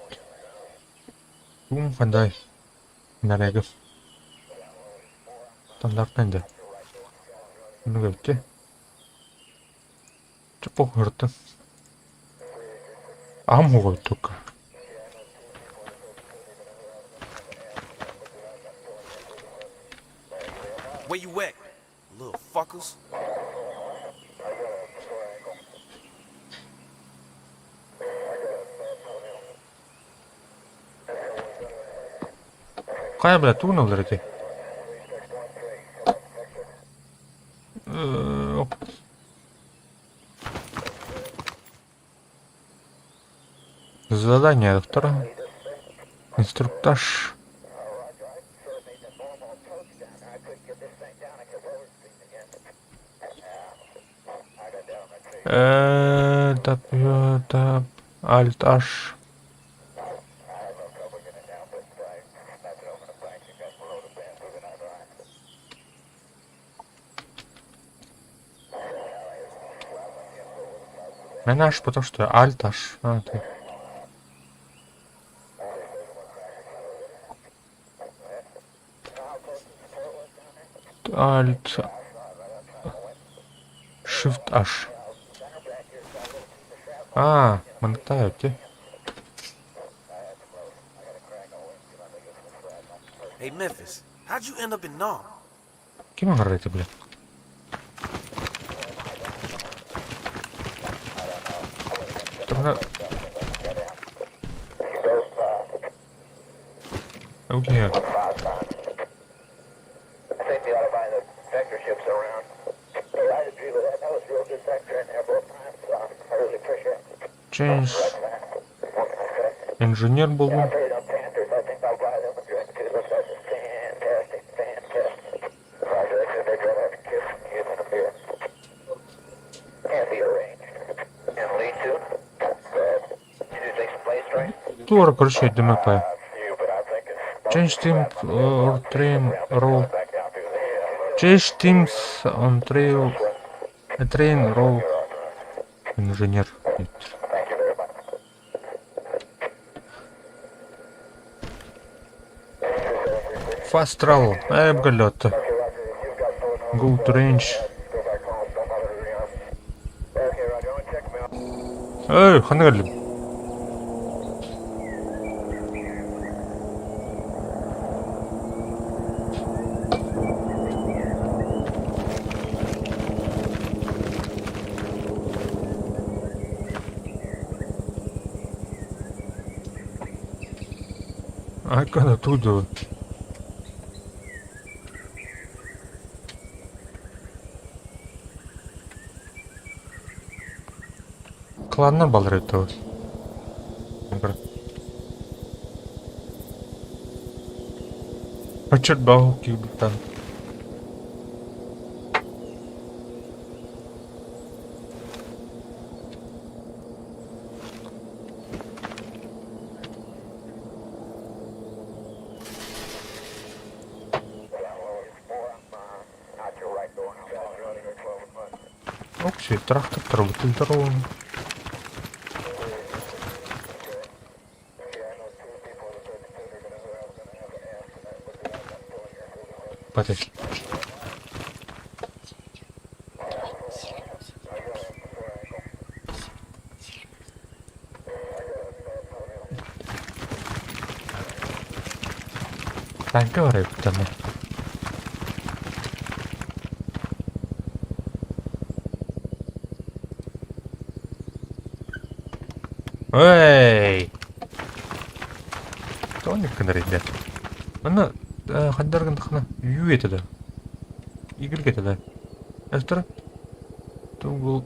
Ум хандай. Нарегов. Стандартный да. Ну говорите. Чепох говорит. Ам только. Where you at, little fuckers? Хайа бля, тугун ылар этэй? Задание автора. Инструктаж. Tab, Alt H. Менаш, потому что Alt H. А, ты. Alt Shift H. А, монтаю те. Hey, Memphis, how'd you end up in Nam? Ким оҥорор бля? Тогда... Окей. Change. Инженер был. Тура, короче, ДМП. Change team or train role. Change teams on trail. Train role. Инженер. Нет. Fast travel. Эбгалета. Go to range. Эй, ханна кэллим? А как оттуда? Кланнар балдар это. Очерт бау кибитан. Окси, трактор трогательный. Подожди. Танка барайбыттан. Эй! Тоник гынар Аны хандар гындахна ю этеде. Игр кетеде. Эстер. Тугул.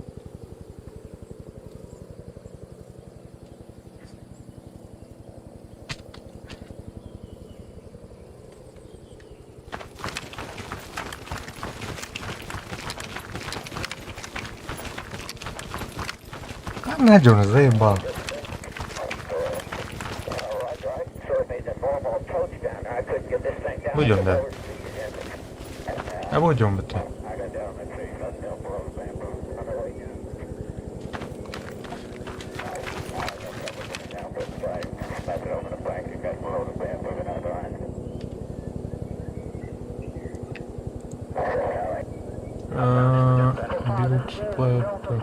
Надежно заебал. Выйдем, да. А выйдем это. Build supply так.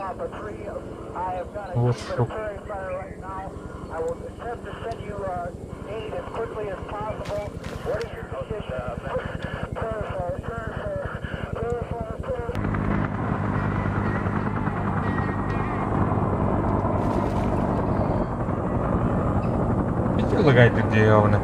Workshop. Предлагайте, где явно.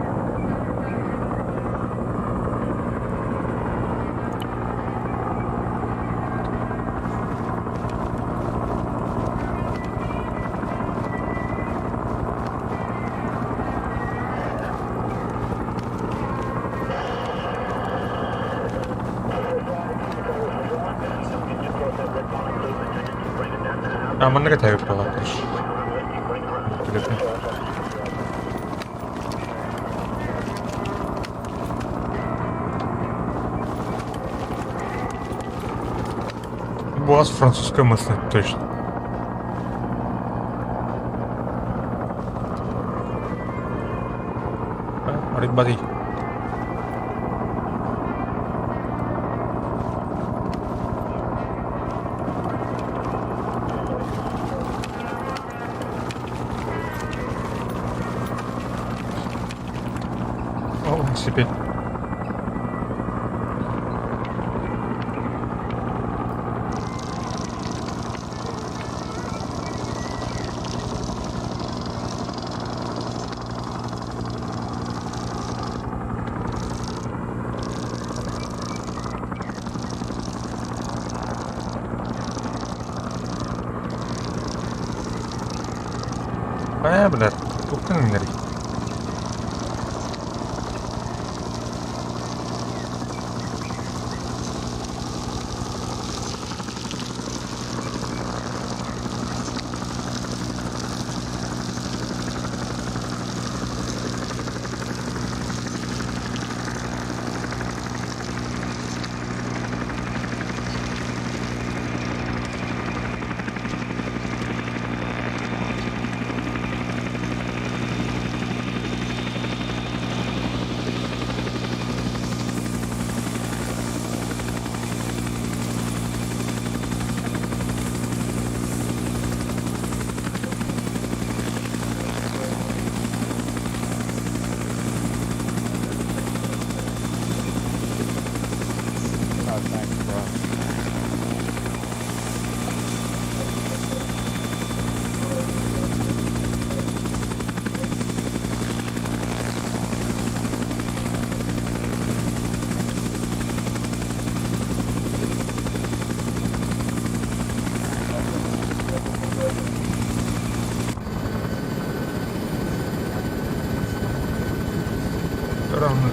А, манна кэтэһэбит буолааттар. Буас французская мысль, точно. Everybody. О, себе. Ээ, блядь, туохтан иҥнэрий? Равно.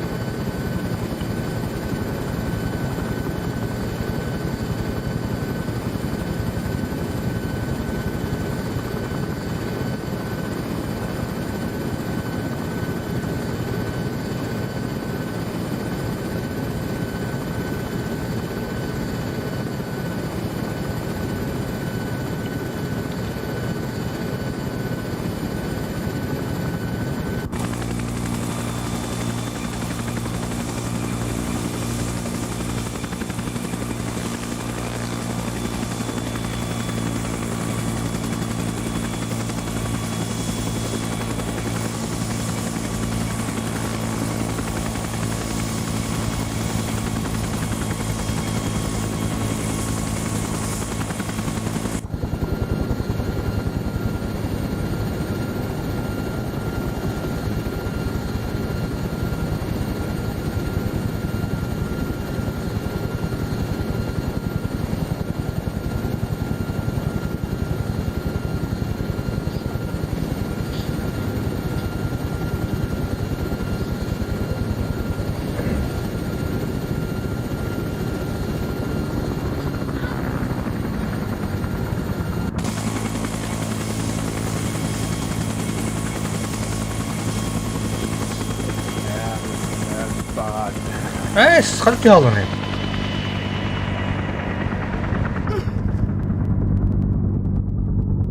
Ээ, сахалки алыны.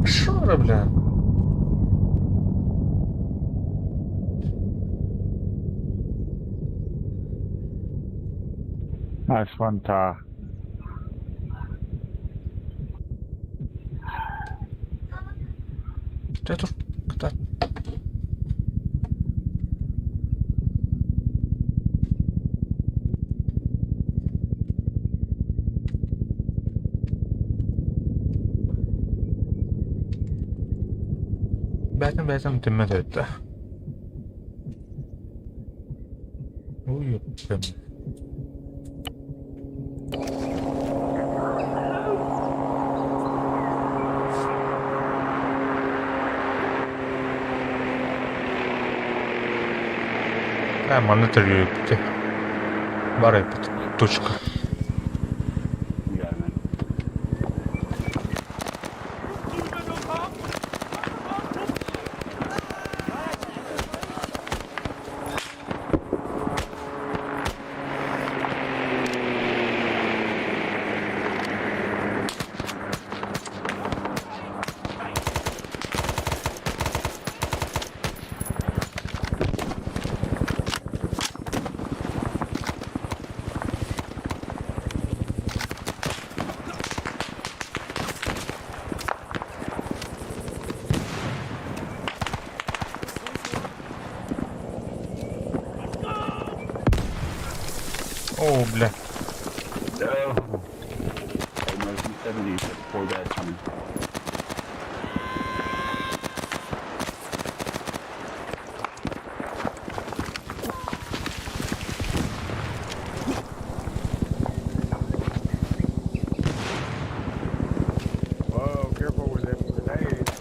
Шо, бля? Nice one, Ta. Чэ тур, кытаат. Бэйэтин бэйэтин түммэт эбит да. Ой, Ээ, манна төрүөппүтэ. Бар эппит. Точка. О, бля. No. I know 70 four guys coming. Whoa, careful with them grenades.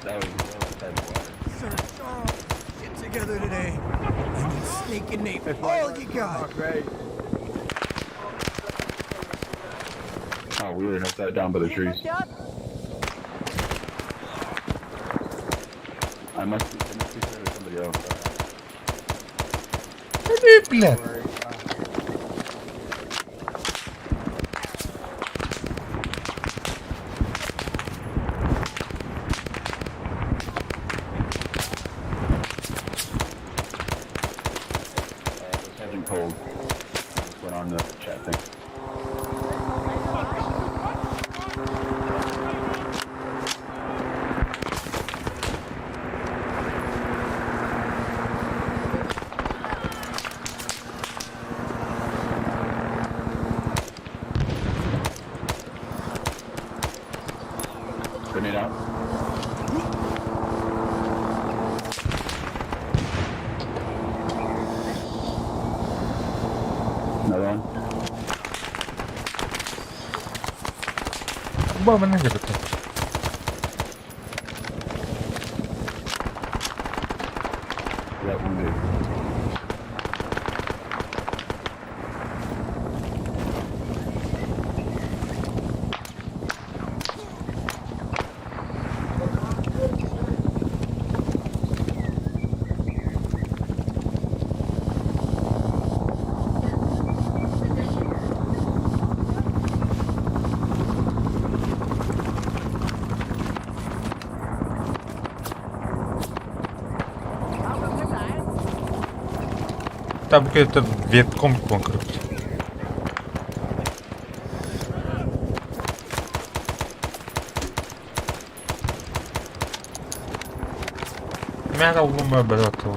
That was well outside the water. Sir Charles, shit together today. I need Snake and Nate all you got. Great. Oh, we were outside down by the trees. I must be to somebody else. Иди, бля. Sergeant Cold just went on the chat thing. Grenade out. Another one. Ба, манна дьэ. Got wounded. Там какой-то Вьетконг конкурс. Мяра улума брату.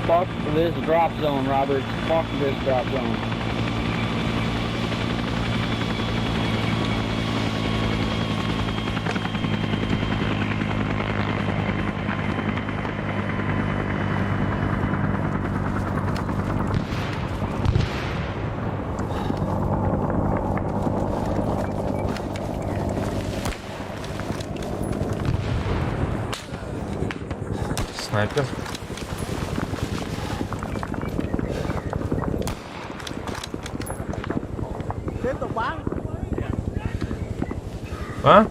Fuck this drop zone, Roberts. Fuck this drop zone. Снайпер. Tiếp tục bắn. А?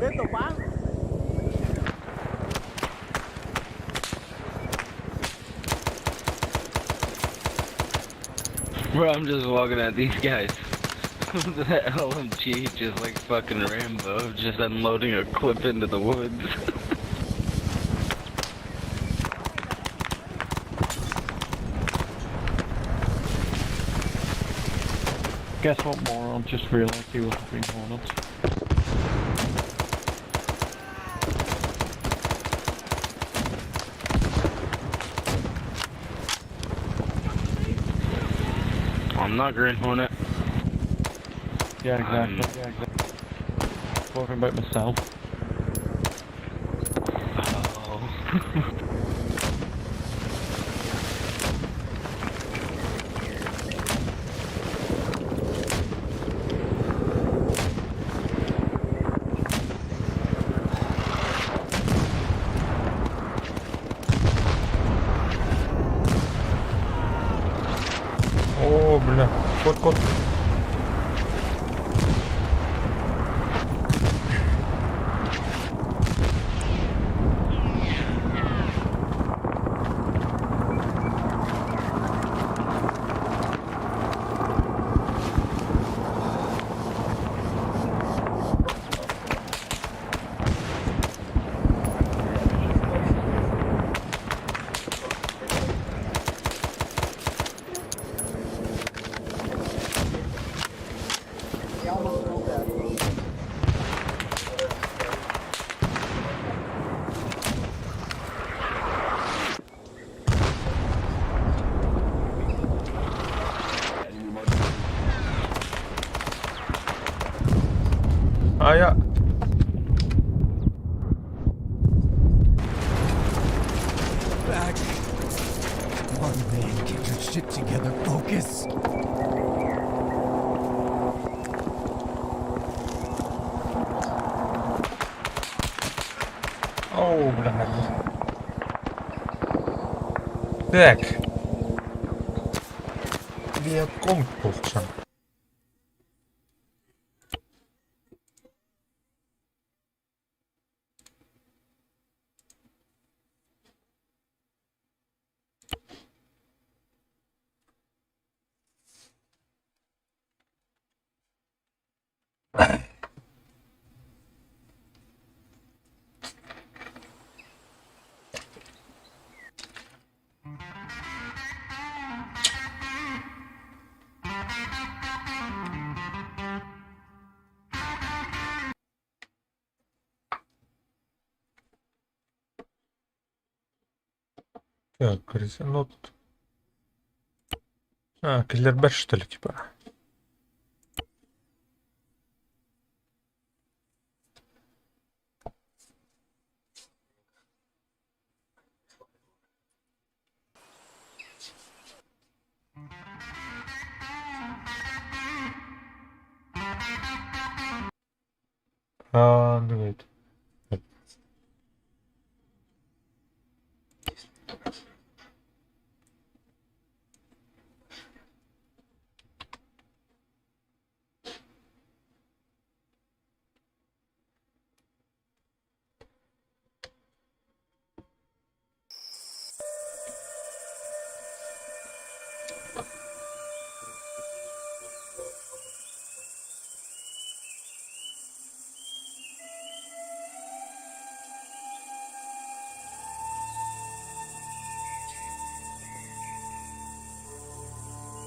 Tiếp tục bắn. Bro, I'm just walking at these guys. The LMG just like fucking Rambo, just unloading a clip into the woods. Guess what moron just realised he wasn't Green Hornet. I'm not Green Hornet. Yeah, exactly. Yeah, exactly. Talking about myself. Oh. О, бля, кот, кот. А я... Back. Come on, man. Get your shit together. Focus. Оу, бля. Так. Вьетконг полчан. Так, горизонт. А, киллербер, что ли, типа? А, ну это.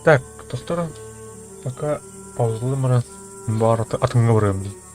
Так, доктора, пока паузалым раз. Бар атыңга барыам дии.